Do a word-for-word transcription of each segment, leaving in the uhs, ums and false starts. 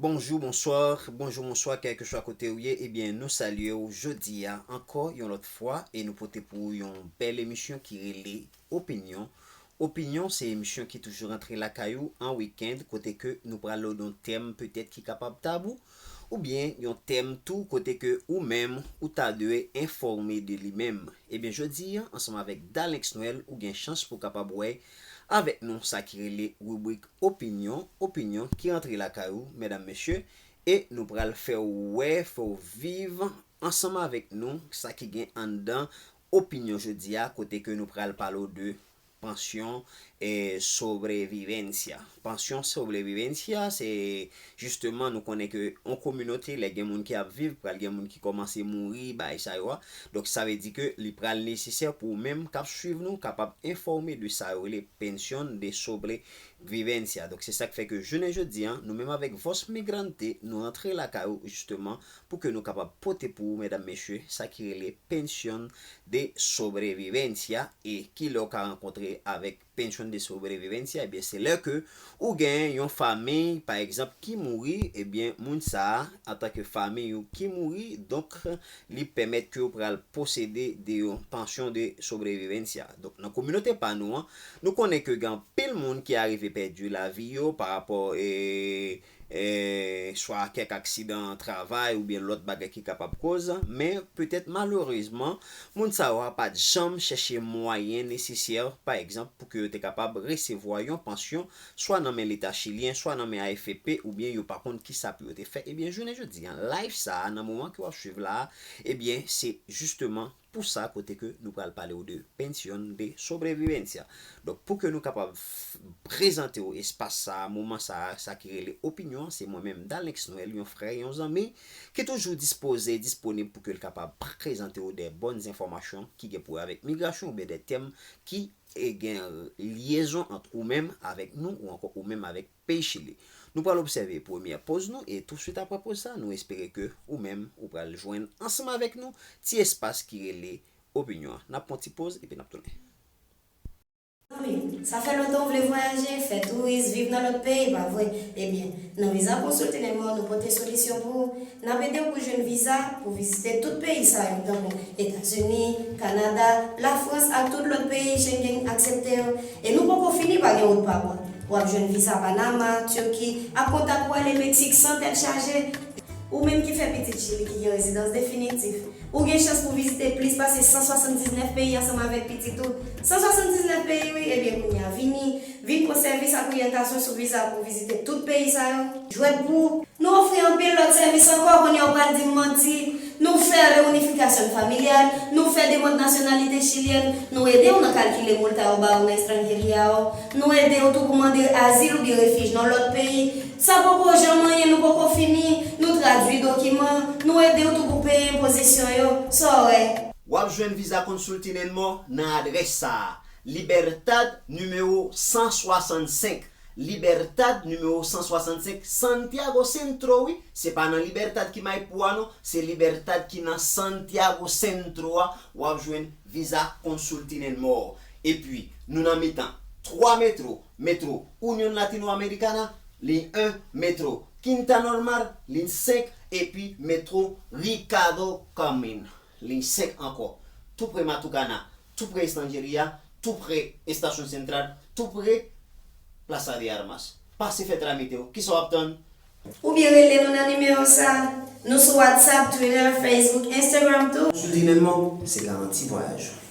Bonjou, bonswa, bonjou, bonswa, kèlkeswa kote ou ye, ebyen, nou salye w jodi a ankò yon lòt fwa e nou pote pou ou yon bèl emisyon ki rele Opinyon. Opinyon se emisyon ki toujou rantre lakay ou an wikenn kote ke nou pral lòd yon tèm petèt ki kapab tabou oubyen yon tèm tou kote ke ou menm ou ta dwe enfòme de li menm. Ebyen, jodi a, ansanm avèk Dalenx Noël, ou gen chans pou kapab wè avèk nou sa ki rele ribrik Opinyon, Opinyon ki rantre lakay ou, medam, mesye, e nou pral fè w wè, fè w viv ansanm avèk nou sa ki gen anndan Opinyon jodi a, kote ke nou pral pale w de pansyon e sobrevivencia. Pansyon sobrevivencia, se jisteman nou konnen ke yon kominote, lè gen moun ki ap viv, pral gen moun ki kòmanse mouri, bagay sa yo a. Donk, sa vle di ke li pral nesesè pou ou menm k ap swiv nou kapab enfòme de sa yo rele pensión de sobrevivencia. Donk, se sa k fè ke jounen jodi a, nou menm avèk Voz Migrante, nou rantre lakay ou, jisteman, pou ke nou kapab pote pou ou, medam, mesye, sa ki rele pensión de sobrevivencia, e ki lè w ka rankontre avèk pensión de sobrevivencia, ebyen, se lè ke ou gen yon fanmi, pa egzanp, ki mouri, ebyen, moun sa a, antanke fanmi ou ki mouri, donk, li pèmèt ke w pral posede de yon pensión de sobrevivencia. Donk, nan kominote pa nou an, nou konnen ke gen anpil moun ki arive pèdi lavi yo pa rapò, e, e, swa kèk aksidan travay oubyen lòt bagay ki kapab koz, men petèt malerezman, moun sa yo a pa t janm chèche mwayen nesesè, pa egzanp, pou ke yo te kapab resevwa yon pansyon, swa nan men Leta chilyen, swa nan men A F P, oubyen yo pa konn kisa pou yo te fè. Ebyen, jounen jodi a, live sa a, nan moman ke w ap swiv la a, ebyen, se jisteman pou sa kote ke nou pral pale w de pensión de sobrevivencia. Donk, pou ke nou kapab f-, prezante w espas sa a, moman sa a, sa ki rele Opinyon, se mwen menm, Dalenx Noël, yon frè, yon zanmi, ki toujou dispoze, disponib pou ke l kapab prezante w de bòn enfòmasyon ki gen pou wè avèk migrasyon oubyen de tèm ki e gen lyezon ant ou menm avèk nou ou ankò ou menm avèk peyi Chili. Nou pral obsève premyè poz nou e touswit apre poz sa, nou espere ke ou menm ou pral jwenn ansanm avèk nou ti espas ki rele Opinyon an. N ap pran ti poz epi n ap tounen. Wi, sa fè lontan w vle vwayaje, fè touris, viv nan lòt peyi, pa vre? Ebyen, nan Visa Consulting and More, nou pote solisyon pou ou. N ap ede w pou jwenn viza pou vizite tout peyi sa yo, tankou Etazini, Kanada, Lafrans ak tout lòt peyi Schengen aksepte yo. E nou poko fini, pa gen wout pa bò. W ap jwenn viza Panama, Tiki, ak kontak pou ale Meksik san tèt chaje. Ou menm ki fè pitit Chili ki gen rezidans definitif, ou gen chans pou vizite plis pase san swasanndiznèf peyi ansanm avèk pitit ou. San swasanndiznèf peyi, wi, ebyen kounye a, vini, vin pran sèvis ak oryantasyon sou viza pou vizite tout peyi sa yo. Jwèt pou ou! Nou ofri anpil lòt sèvis ankò, kounye a w pral di m manti. Nou fè reunificación familiar, nou fè demann nasyonalite chilyèn, nou ede w nan kalkile multa yo ba w nan estranjeria yo, nou ede w tou pou mande azil oubyen refij nan lòt peyi. Sa poko janm anyen, nou poko fini, nou tradui dokiman, nou ede w tou pou peye enpozisyon yo. Sa w wè? W ap jwenn Visa Consulting and More nan adrès sa a, Libertad nimewo san swasannsenk, Libertad nimewo san swasannsenk, Santiago Centro, wi. Se pa nan Libertad ki Maipú a non, se Libertad ki nan Santiago Centro a, w ap jwenn Visa Consulting and More. Epi, nou nan mitan twa metro, metro Unión Latinoamericana, liy en, metro Quinta Normal, liy senk, epi metro Ricardo Carmen, liy senk ankò. Tou pre Matucana, tou pre Estranjeria, tou pre Estasyon Sentral, tou pre Plaza de Armas. Pase fè tramite w. Kisa w ap tann? Oubyen rele nou nan nimewo sa. Nou sou WhatsApp, Twitter, Facebook, Instagram tou. Sou Dinelman, se garanti vwayaj ou.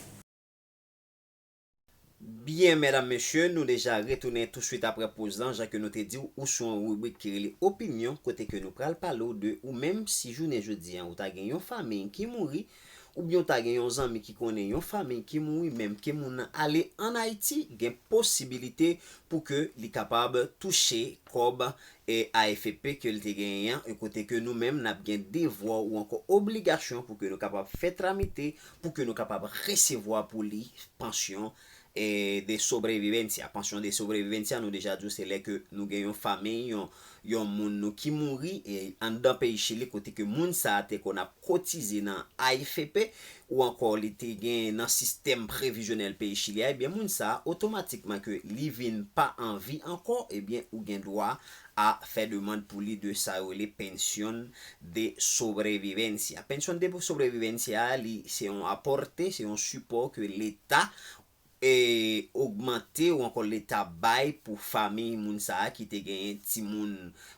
Byen, medam, mesye, nou deja retounen touswit apre poz lan, jan ke nou te di w, ou sou yon ribrik ki rele Opinyon, kote ke nou pral pale w de ou menm si jounen jodi a ou ta gen yon fanmi ki mouri, oubyen w ta gen yon zanmi ki konnen yon fanmi ki mouri, menm ke moun nan ale ann Ayiti, gen posibilite pou ke li kapab touche kòb e A F P ke l te genyen an, e kote ke nou menm n ap gen devwa ou ankò obligasyon pou ke nou kapab fè tramite, pou ke nou kapab resevwa pou li pansyon e de sobrevivencia. Pansyon de sobrevivencia, nou deja di w, se lè ke nou gen yon fanmi, yon, yon moun nou ki mouri, e anndan peyi Chili, kote ke moun sa a te konn ap kotize nan A F P, ou ankò li te gen nan sistèm previzyonèl peyi Chili a, ebyen, moun sa a, otomatikman ke li vin pa an vi ankò, ebyen, ou gen dwa a fè demann pou li de sa yo rele pension de sobrevivencia. Pension de sobrevivencia a, li, se yon apòte, se yon sipò ke Leta e ogmante ou ankò Leta bay pou fanmi moun sa a ki te genyen timoun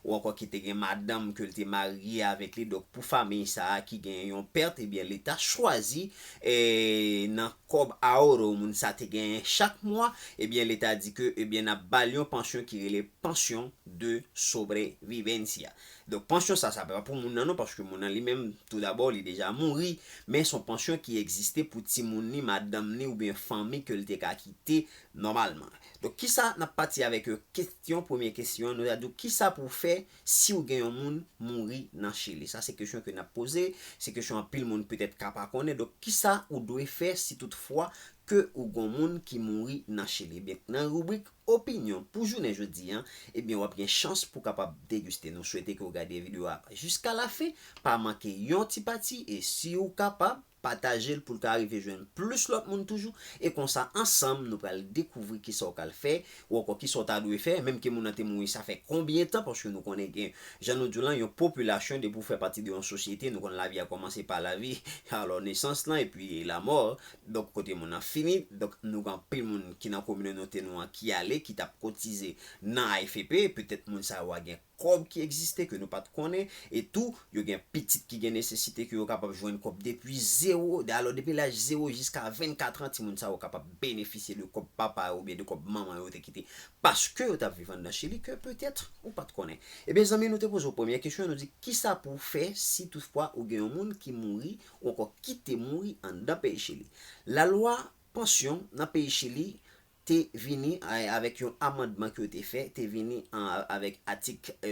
ou ankò ki te gen madanm ke l te marye avèk li. Donk, pou fanmi sa a ki genyen yon pèt, ebyen, Leta chwazi, e nan kòb ahorro moun sa te genyen chak mwa, ebyen, Leta di ke, ebyen, n ap ba l yon pansyon ki rele pension de sobrevivencia. Donk, pansyon sa, sa pa pou moun nan non, paske moun nan li menm, tou dabò, li deja mouri, men se yon pansyon ki egziste pou timoun li, madanm li, oubyen fanmi ke l te ka kite nòmalman. Donk, kisa n ap pati avèk, e, kesyon, premye kesyon, nou ta di w, kisa pou w fè si w gen yon moun mouri nan Chili? Sa se kesyon ke n ap poze, se kesyon anpil moun petèt ka pa konnen. Donk, kisa ou dwe fè si toutfwa ke ou gon moun ki mouri nan Chili? Ebyen, nan ribrik opinyon pou jounen jodi a, ebyen, w ap gen chans pou kapab degiste. Nou swete ke w gade videyo a jiska lafen, pa manke yon ti pati, e si w kapab, pataje l pou l ka rive jwenn plis lòt moun toujou, e konsa, ansanm, nou pral dekouvri kisa w pral fè, ou ankò kisa w ta dwe fè, menm ke moun nan te mouri, sa fè konbyen tan, paske nou konnen gen, jan nou di w lan, yon popilasyon, depi w fè pati de yon sosyete, nou konn lavi a kòmanse pa lavi, alò nesans lan, epi lamò, donk kote moun nan fini, donk nou gen anpil moun ki nan kominote nou an ki ale, ki t ap kotize nan A F P, petèt moun sa yo a gen kòb ki egziste ke nou pa t konnen, e tou, yo gen pitit ki gen nesesite ke yo kapab jwenn kòb depi zewo, alò depi laj zewo jiska vennkat an, timoun sa yo kapab benefisye de kòb papa yo oubyen de kòb manman yo te kite, paske yo t ap viv anndan Chili ke petèt ou pa t konnen. Ebyen, zanmi, nou te poze w premyè kesyon, nou di, kisa pou w fè si toutfwa ou gen yon moun ki mouri ou ankò ki te mouri anndan peyi Chili? Lalwa pansyon nan peyi Chili te vini a, avèk yon amandman ke yo te fè, te vini an, avèk atik, e,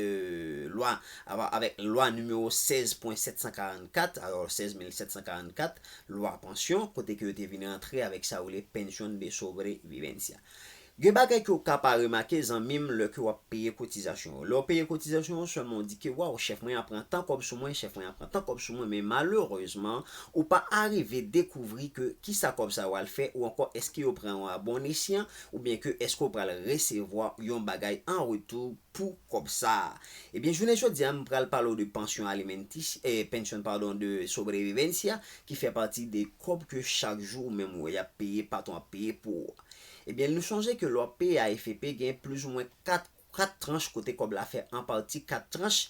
lwa, ava-, avèk lwa nimewo sèz pwen sèt san karannkat, alò sèz mil sèt san karannkat, lwa pansyon, kote ke yo te vini antre avèk sa yo rele pension de sobrevivencia. Gen bagay ke w ka pa remake, zanmi m, lè ke w ap peye kotizasyon yo. Lè w peye kotizasyon yo, sèlman w di ke, waw, chèf mwen ap pran tan kòb sou mwen, chèf mwen ap pran tan kòb sou mwen, men malerezman, ou pa arive dekouvri ke kisa kòb sa yo al fè, ou ankò èske yo pran yon a bon esyan, oubyen ke èske w pral resevwa yon bagay an retou pou kòb sa a. Ebyen, jounen jodi a, m pral pale w de pansyon alimentis-, eh, pension, pardon, de sobrevivencia, ki fè pati de kòb ke chak jou ou menm ou wè y ap peye, patwon ap peye pou ou. Ebyen, nou sonje ke lè w ap peye A F P, gen plizoumwen kat, kat tranch kote kòb la fè an pati kat tranch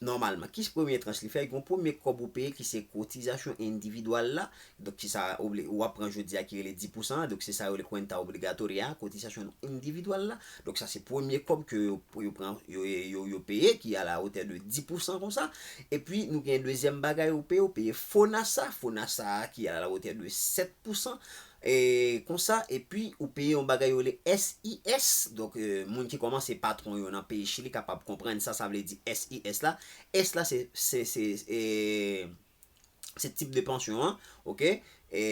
nòmalman. Ki premye tranch li fè? Gen yon premye kòb ou peye ki se kotizasyon endividwal la. Donk, ki sa obli-, w ap pran jodi a ki rele dis pousan an. Donk, se sa yo rele cuenta obligatoria, kotizasyon endividwal la. Donk, sa se premye kòb ke yo, yo pran, yo, yo, yo peye, ki a la wotè de dis pousan konsa. Epi, nou gen dezyèm bagay ou peye, ou peye FONASA. FONASA a ki a la wotè de sèt pousan. E konsa, epi ou peye yon bagay yo rele S I S. Donk, e, moun ki kòmanse patwon yo nan peyi Chili kapab konprann sa sa vle di S I S la. S la, se, se, se, e, se tip de pansyon an, oke? E,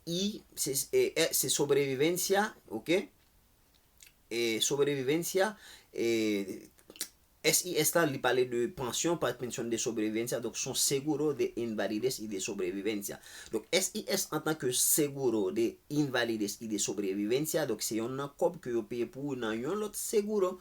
I, se, e, e, se sobrevivencia, oke? E, sobrevivencia, e, S I S la, li pale de pansyon, pa pension de sobrevivencia, donk, son seguro de invalidez y de sobrevivencia. Donk, S I S antanke seguro de invalidez y de sobrevivencia, donk, se yon nan kòb ke yo peye pou ou nan yon lòt seguro,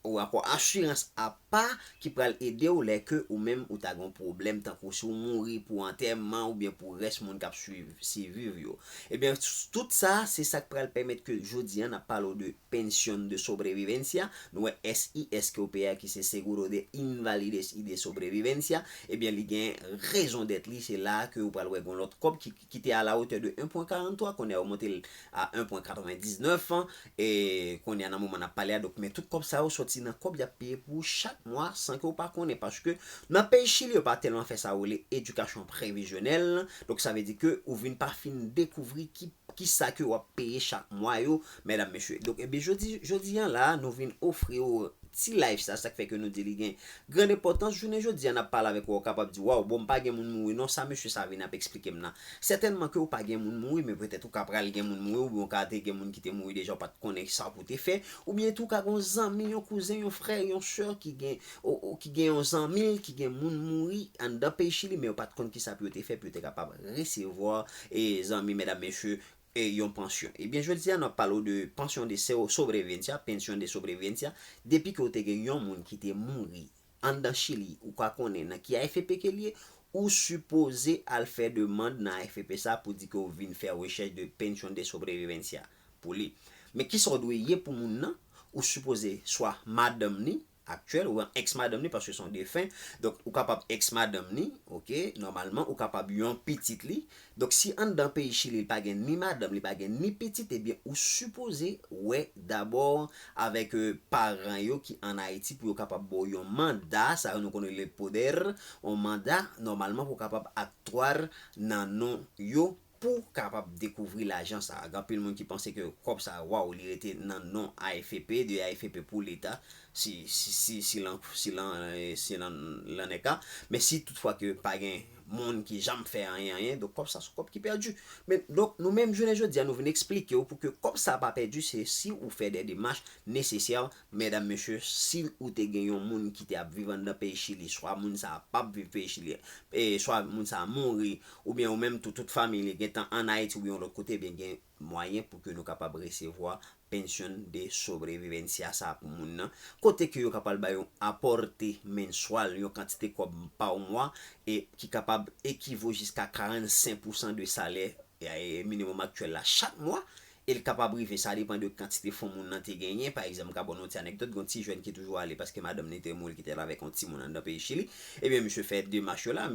ou ankò asirans apa ki pral ede w lè ke ou menm ou ta gen yon pwoblèm, tankou si w mouri, pou antèman, oubyen pou rès moun k ap swiv, siviv yo. Ebyen, s-, tout sa, se sa k pral pèmèt ke jodi a, n ap pale w de pension de sobrevivencia. Nou wè S I S ke w peye a ki se seguro de invalidez y de sobrevivencia. Ebyen, li gen rezon dèt li. Se la ke ou pral wè gon lòt kòb ki, ki te a la wotè de en pwen karanntwa, kounye a yo monte l a en pwen katrevendiznèf, e kounye a nan moman n ap pale a. Donk, men tout kòb sa yo sòti nan kòb y ap peye pou ou chak mwa san ke w pa konnen. Paske nan peyi Chili, yo pa tèlman fè sa yo rele edikasyon previzyonèl. Donk, sa vle di ke ou vin pa fin dekouvri ki kisa ke w ap peye chak mwa yo, medam, mesye. Donk, ebyen, jodi, jodi a la, nou vin ofri w ti life sa, sa k fè ke nou di li gen grand enpòtans. Jounen jodi a, n ap pale avèk ou, ou kapab di, waw, bon, m pa gen moun mouri non, sa mesye sa vin ap eksplike m nan. Sètènman ke ou pa gen moun mouri, men petèt ou ka pral gen moun mouri, oubyen ou ka te gen moun ki te mouri deja, ou pa t konnen sa pou te fè, oubyen tou ou ka gen yon zanmi, yon kouzen, yon frè, yon sè ki gen, o, o, ki gen yon zanmi l, ki gen moun mouri anndan peyi Chili, men yo pa t konn ki sa pou yo te fè, pou yo te kapab resevwa, e zanmi, medam, mesye, e yon pansyon. Ebyen, jodi a, n ap pale w de pansyon de so-, sobrevivencia, pension de sobrevivencia. Depi ke w te gen yon moun ki te mouri anndan Chili, ou ka konnen nan ki A F P ke l ye, ou sipoze al fè demann nan A F P sa pou di ke w vin fè rechèch de pension de sobrevivencia pou li. Men kisa w dwe ye pou moun nan? Ou sipoze swa madanm ni aktyèl, oubyen èks madanm ni, paske se yon defen. Donk, ou kapab èks madanm ni, oke, nòmalman, ou kapab yon pitit li. Donk, si anndan peyi Chili, li pa gen ni madanm, li pa gen ni pitit, ebyen, ou sipoze wè dabò avèk, e, paran yo ki ann Ayiti pou yo kapab ba w yon manda, sa yo nou konn rele poder, yon manda, nòmalman, pou w kapab aktwa nan non yo, pou w kapab dekouvri lajan sa a. Gen anpil moun ki panse ke kòb sa a, waw, li rete nan non A F P, de A F P pou Leta, si, si, si, si lan, si lan, e, si lan, lan nèka. Men si toutfwa ke pa gen moun ki janm fè anyen, anyen, donk kòb sa se kòb ki pèdi. Men, donk, nou menm, jounen jodi a, nou vin eksplike w pou ke kòb sa pa pèdi, se si ou fè de demach nesesè, medam, mesye, si ou te gen yon moun ki te ap viv anndan peyi Chili, swa moun sa a p ap viv peyi Chili, e swa moun sa a mouri, oubyen ou menm tou, tout fanmi li gentan ann Ayiti oubyen yon lòt kote, ebyen gen mwayen pou ke nou kapab resevwa pension de sobrevivencia sa a pou moun nan, kote ke yo kapab bay yon aporte mensual, yon kantite kòb pa mwa, e ki kapab ekivo jiska karannsenk pousan de salè, e, minimum aktyèl la chak mwa, e l kapab rive, sa depann de kantite fon moun nan te genyen. Pa egzanp, m ka ba nou yon ti anekdòt, gen yon ti jèn ki toujou ale paske madanm li te mouri, li kite l avèk yon timoun anndan peyi Chili. Ebyen, misye fè demach yo la,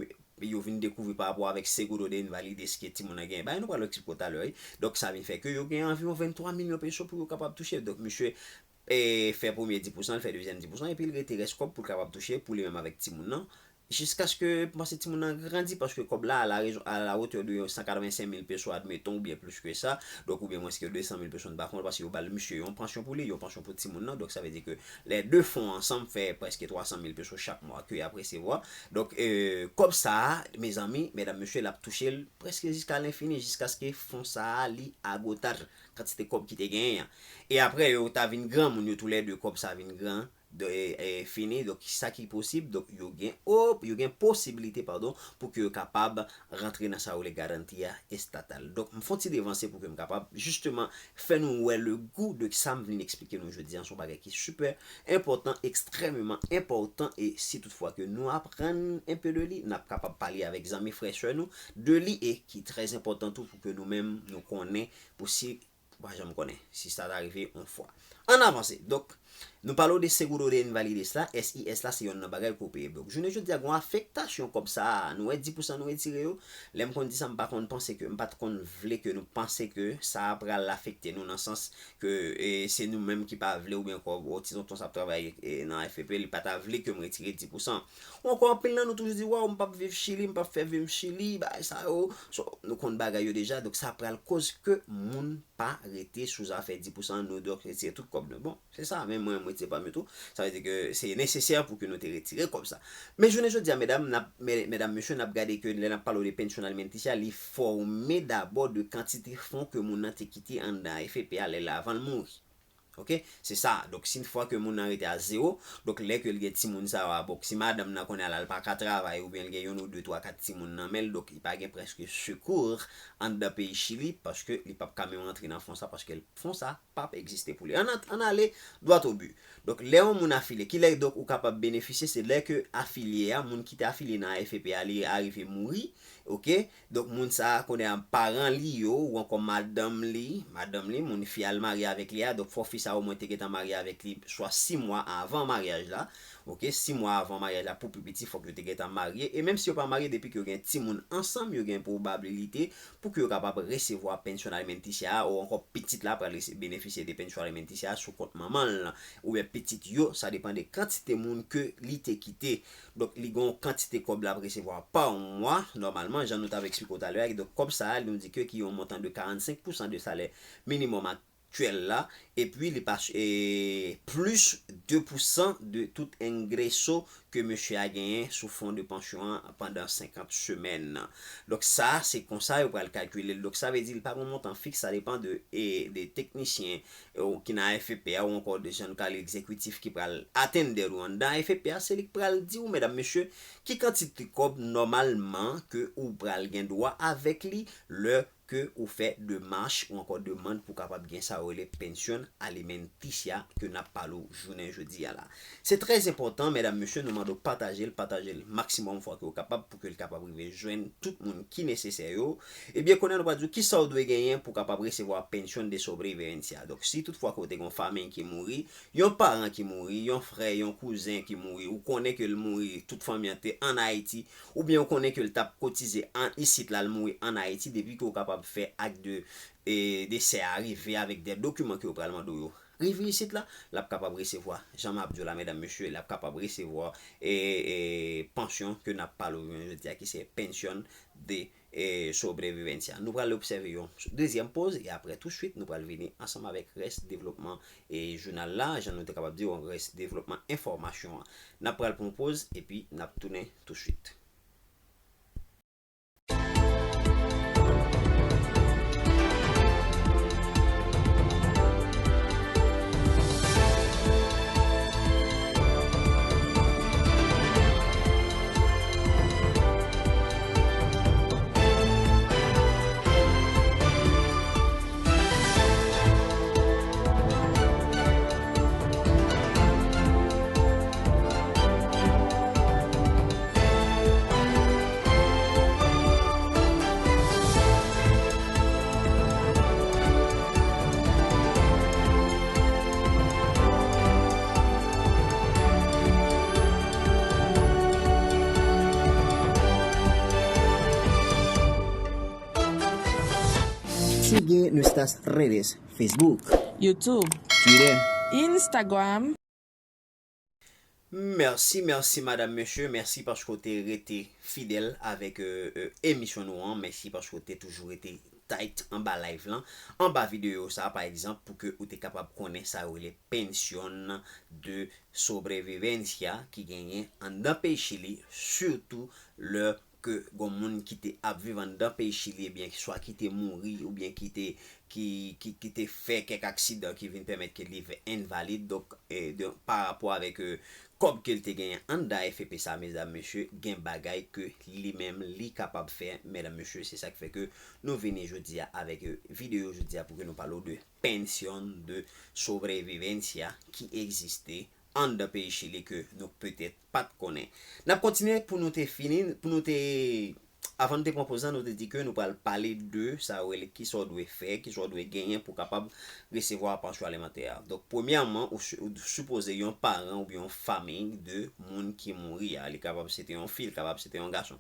yo vin dekouvri pa rapò avèk seguro de invalidez ke timoun nan genyen. Bagay nou pral eksplike w talè, wi. Donk, sa vin fè ke yo gen anviwon venntwa milyon peso pou yo kapab touche. Donk, misye, e, fè premye dis pousan, l fè dezyèm dis pousan, epi l rete rès kòb pou l kapab touche pou li menm avèk timoun nan. Jiskaske, m panse timoun nan grandi, paske kòb la, a la rezon, a la hauteur de san katrevensenk mil peso, admettons, oubyen plis ke sa, donk, oubyen mwens ke de san mil peso, m pa konn, paske yo ba l misye yon pansyon pou li, yon pansyon pou timoun nan, donk, sa vle di ke lè de fon ansanm fè prèske twa san mil peso chak mwa ke y ap resevwa. Donk, e, kòb sa a, mezanmi, medam, mesye, l ap touche l prèske jiska lenfini, jiskaske fon sa a li agotad, kantite kòb ki te genyen an. E apre, yo ta vin granmoun, yo toulède, kòb sa vin gran, de, e, e, fini. Donk, sa ki posib, donk, yo gen, op, yo gen posibilite, padon, pou ke yo kapab rantre nan sa yo rele garantia estatal. Donk, m fè yon ti devanse pou ke m kapab, jisteman, fè nou wè le gou de sa m vin eksplike nou jodi a. Se yon bagay ki sipè enpòtan, ekstrèmeman enpòtan, e si toutfwa ke nou aprann enpe de li, n ap kapab pale avèk zanmi, frè, sè nou de li, e ki trè enpòtan tou pou ke nou menm, nou konnen pou si, pa janm konnen, si sa ta rive yon fwa. Ann avanse. Donk, nou pale w de seguro de invalidez la, S I S la, se yonn nan bagay ke w peye. Donk, jounen jodi a, gen yon afektasyon kòb sa a, nou wè dis pousan nou retire yo. Lè m konn di sa, m pa konn panse ke, m pa t konn vle ke nou panse ke sa a pral afekte nou nan sans ke, e, se nou menm ki pa vle oubyen kòb, o, ti tonton sa ap travay, e, nan A F P, li pa ta vle ke m retire dis pousan. Ou ankò anpil nan nou toujou di, waw, m p ap viv Chili, m p ap fè vi m Chili, bagay sa yo. So, nou konn bagay yo deja, donk sa pral koz ke moun pa rete sou zafè dis pousan nou, donk retire tout kòb nou. Bon, se sa, men mwen, m retire pa m yo tou. Sa vle di ke se nesesè pou ke nou te retire kòb sa. Men jounen jodi a, medam, n ap, me-, medam, mesye, n ap gade ke lè n ap pale de pension alimenticia, li fòme dabò de kantite fon ke moun nan te kite anndan A F P a lè l avan l mouri. Oke? Se sa. Donk, si yon fwa ke moun nan rete a zewo, donk, lè ke l gen timoun sa yo a, bon, si madanm nan konnen la, l pa ka travay, oubyen l gen youn ou de, twa, kat timoun nan men l, donk, li pa gen prèske sekou anndan peyi Chili, paske li p ap ka menm rantre nan fon sa, paske fon sa p ap egziste pou li. Ann, ann ale dwat o bi. Donk, lè yon moun afilye, kilè, donk, ou kapab benefisye, se lè ke afilye a, moun ki te afilye nan A F P a, li arive mouri, oke? Donk, moun sa a, kounye a, paran li yo, ou ankò madanm li, madanm li, moun fi a l marye avèk li a, donk, fò fi sa a omwen te gentan marye avèk li, swa sis mwa avan maryaj la, oke, sis mwa avan maryaj la, pou pi piti, fòk yo te gentan marye, e menm si yo pa marye, depi ke yo gen timoun ansanm, yo gen pwobabilite pou ke yo kapab resevwa pension alimenticia a, ou ankò pitit la pral rese-, benefisye de pension alimenticia a sou kont manman l, oubyen pitit yo, sa depann de kantite moun ke li te kite. Donk, li gen yon kantite kòb l ap resevwa pa mwa, nòmalman, jan nou t ap eksplike w talè a. Donk, kòb sa a, nou di ke ki yon montan de karannsenk pousan de salè minimòm ak aktyèl la, epi li pa, e, plis de pousan de tout engreso ke mesye a genyen sou fon de pansyon an pandan senkant semèn. Donk sa, se konsa yo pral kalkile l. Donk sa vle di li pa gen yon montan fiks, sa depann de, e, de teknisyen, e, ou ki nan A F P A ou ankò de jan nou ka rele egzekitif ki pral atender ou anndan A F P A, se li k pral di w, medam, mesye, ki kantite kòb nòmalman ke ou pral gen dwa avèk li lè ke ou fè demach ou ankò demann pou kapab gen sa yo rele pensyon alimentisya ke n ap pale w jounen jodi a la. Se trè enpòtan, medam, mesye, nou mande w pataje l, pataje l maksimòm fwa ke w kapab pou ke l kapab rive jwenn tout moun ki nesesè yo. Ebyen, kounye a nou pral di w kisa w dwe genyen pou w kapab resevwa pensyon de sobrevivencia. Donk, si toutfwa ke w te gen yon fanmi ki mouri, yon paran ki mouri, yon frè, yon kouzen ki mouri, ou konnen ke l mouri, tout fanmi an te ann Ayiti, oubyen ou konnen ke l t ap kotize an isit la, l mouri ann Ayiti, depi ke w kapab fè ak de, e, desè a rive avèk de dokiman ke yo pral mande w yo rive isit la, l ap kapab resevwa, jan m ap di w la, medam, mesye, l ap kapab resevwa, e, e, pansyon ke n ap pale w jodi a, ki se pensyon de, e, sobrevivencia. Nou pral obsève yon dezyèm poz, e apre tou swit, nou pral vini ansanm avèk rès devlopman, e, jounal la, jan nou te kapab di w, rès devlopman enfòmasyon an. N ap pral pran yon poz, epi n ap tounen tou swit. Sigue nuestras redes, Facebook, YouTube, Twitter, Instagram. Mèsi, mèsi, madam, mesye, mèsi paske w te rete fidèl avèk, e, e, emisyon nou an, mèsi paske w te toujou rete tight anba live lan, anba videyo sa, pa egzanp, pou ke ou te kapab konnen sa yo rele pensyon de sobrevivencia ki genyen anndan peyi Chili, sitou lè ke gon moun ki te ap viv anndan peyi Chili, ebyen, swa ki te mouri, oubyen ki te, ki, ki, ki te fè kèk aksidan ki vin pèmèt ke li vin envalid, donk, e, de, pa rapò avèk, e, kòb ke l te genyen anndan A F P sa, medam, mesye, gen bagay ke li menm, li kapab fè, medam, mesye, se sa k fè ke nou vini jodi a avèk, e, videyo jodi a pou ke nou pale w de pensyon de sobrevivencia ki egziste anndan peyi Chili ke nou petèt pa t konnen. N ap kontinye pou nou te fini, pou nou te, avan nou te pran poz la, nou te di ke nou pral pale de sa yo rele kisa w dwe fè, kisa w dwe genyen pou w kapab resevwa pansyon alimantè a. Donk, premyèman, ou, si- ou sipoze yon paran oubyen yon fanmi de moun ki mouri a. Li kapab se te yon fi, li kapab se te yon gason.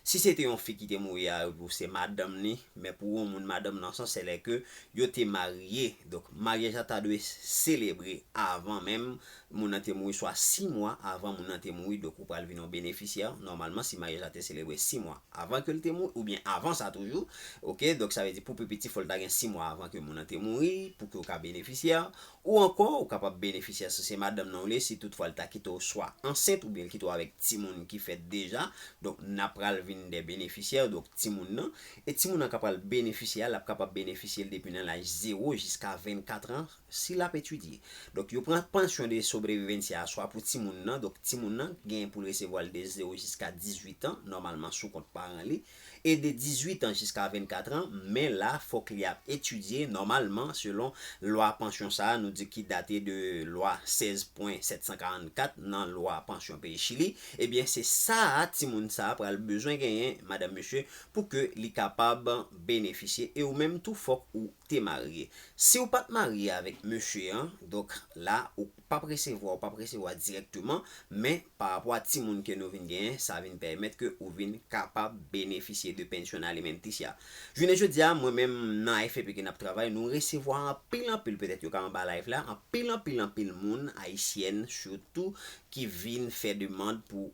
Si se te yon fi ki te mouri a, ou se madanm li, men pou yon moun madanm nan sans, se lè ke yo te marye. Donk, maryaj la ta dwe selebre avan menm moun nan te mouri, swa sis mwa avan moun nan te mouri. Donk, ou pral vin yon benefisyè. Nòmalman, si maryaj la te selebre sis mwa avan ke l te mouri, oubyen avan sa toujou, oke, donk sa vle di pou pi piti, fò l ta gen sis mwa avan ke moun nan te mouri, pou ke w ka benefisyè. Ou ankò, ou kapab benefisyè si se madanm nan w li, si toutfwa l ta kite w swa ansent oubyen l kite w avèk timoun ki fèt deja. Donk, n ap pral vin de benefisyè, donk timoun nan. E timoun nan k ap pral benefisye a, l ap kapab benefisye l depi nan laj zewo jiska vennkat an, si l ap etidye. Donk, yo pran pansyon de sobrevivencia a swa pou timoun nan. Donk, timoun nan genyen pou l resevwa l de zewo jiska dizuit an, nòmalman sou kont paran li. E de dizuit an jiska vennkat an, men la, fòk li ap etidye nòmalman selon lwa pansyon sa a, nou di ki date de lwa sèz pwen sèt san karannkat nan lwa pansyon peyi Chili. Ebyen, se sa a, timoun sa a pral bezwen genyen, madanm, mesye, pou ke li kapab benefisye. E ou menm tou, fòk ou te marye. Si w pa t marye avèk mesye an, donk la, ou p ap resevwa, ou p ap resevwa dirèkteman, men pa rapò a timoun ke nou vin genyen, sa vin pèmèt ke ou vin kapab benefisye de pensyon alimenticia. Jounen jodi a, mwen menm nan A F P ke n ap travay, nou resevwa anpil, anpil, petèt yo ka anba live la, anpil, anpil, anpil moun, ayisyèn sitou, ki vin fè demann pou,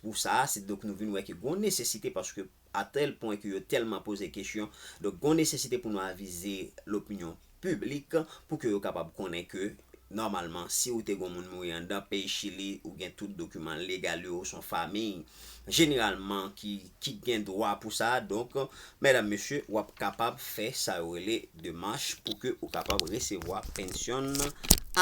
pou sa. Se donk nou vin wè ke gon nesesite paske a tèl pwen ke yo tèlman poze kesyon. Donk, gon nesesite pou nou avize lopinyon piblik pou ke yo kapab konnen ke nòmalman, si ou te gon moun mouri anndan peyi Chili, ou gen tout dokiman legal yo, ou se yon fanmi jeneralman ki, ki gen dwa pou sa. Donk, medam, mesye, w ap kapab fè sa yo rele demach pou ke ou kapab resevwa pensyon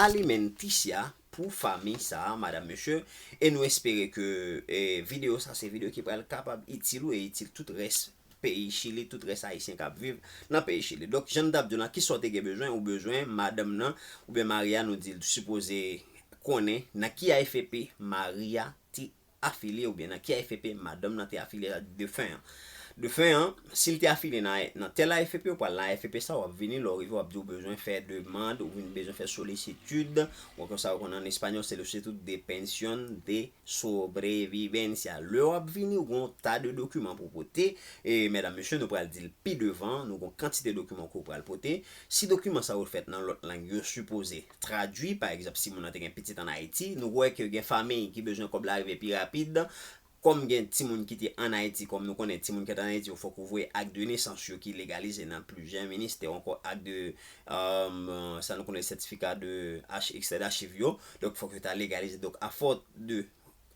alimenticia pou fanmi sa a, madam, mesye. E nou espere ke eh, videyo sa se videyo ki pral kapab itil ou e itil tout rès peyi Chili, tout rès Ayisyen k ap viv nan peyi Chili. Donk, jan n t ap di w la, kisa w te gen bezwen? Ou bezwen madanm nan, oubyen mari a, nou di l sipoze konnen nan ki A F P mari a te afilye, oubyen nan ki A F P madanm nan te afilye, sa defen an. Defen an, si l te afilye nan, nan tèl A F P, ou pral nan A F P sa, w ap vini, lè w rive, w ap di w bezwen fè demann, ou vin bezwen fè solisitid, ou ankò sa yo konn an espanyòl, se le solicitud de pensión de sobrevivencia. Lè w ap vini, ou gon ta de dokiman pou pote. E, medam, mesye, nou pral di l pi devan, nou gon kantite dokiman ke w pral pote. Si dokiman sa yo fèt nan lòt lang, yo sipoze tradui. Pa egzanp, si moun nan te gen pitit ann Ayiti, nou wè ke gen fanmi ki bezwen kòb la rive pi rapid. Kòm gen timoun ki te ann Ayiti, kòm nou konnen timoun ki te ann Ayiti, yo fòk ou voye ak de nesans yo ki legalize nan plizyè ministè, ankò ak de, euh, sa nou konnen sètifika de ach-, ekstrè dachiv yo. Donk, fòk yo ta legalize. Donk, afòt de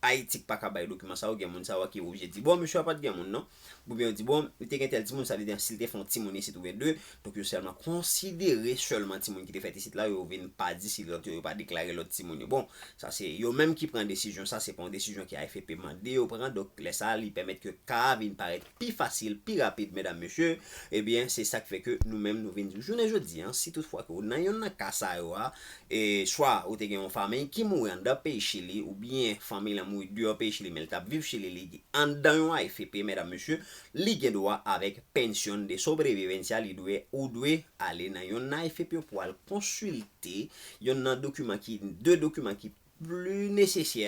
Ayiti ki pa ka bay dokiman sa yo, gen moun sa yo ki oblije di, bon, mesye a pa t gen moun, non. Oubyen yo di, bon, li te gen tèl timoun, sa vle di, si l te fè yon timoun isit oubyen de, donk yo sèlman konsidere sèlman timoun ki te fèt isit la, yo vin pa di si lòt yo, yo pa deklare lòt timoun yo. Bon, sa se yo menm ki pran desizyon sa, se pa yon desizyon ke A F P mande yo pran, donk lè sa a, li pèmèt ke ka a vin parèt pi fasil, pi rapid, medam, mesye. Ebyen, se sa k fè ke nou menm nou vin di, jounen jodi a, si toutfwa ke w nan yonn nan ka sa yo a, e swa ou te gen yon fanmi ki mouri anndan peyi Chili, oubyen fanmi lan mouri deyò peyi Chili, men l t ap viv Chili, li anndan yon A F P, medam, mesye, li gen dwa avèk pensión de sobrevivencia, li dwe, ou dwe ale nan yonn nan A F P pou al konsilte yonn nan dokiman ki, de dokiman ki pli nesesè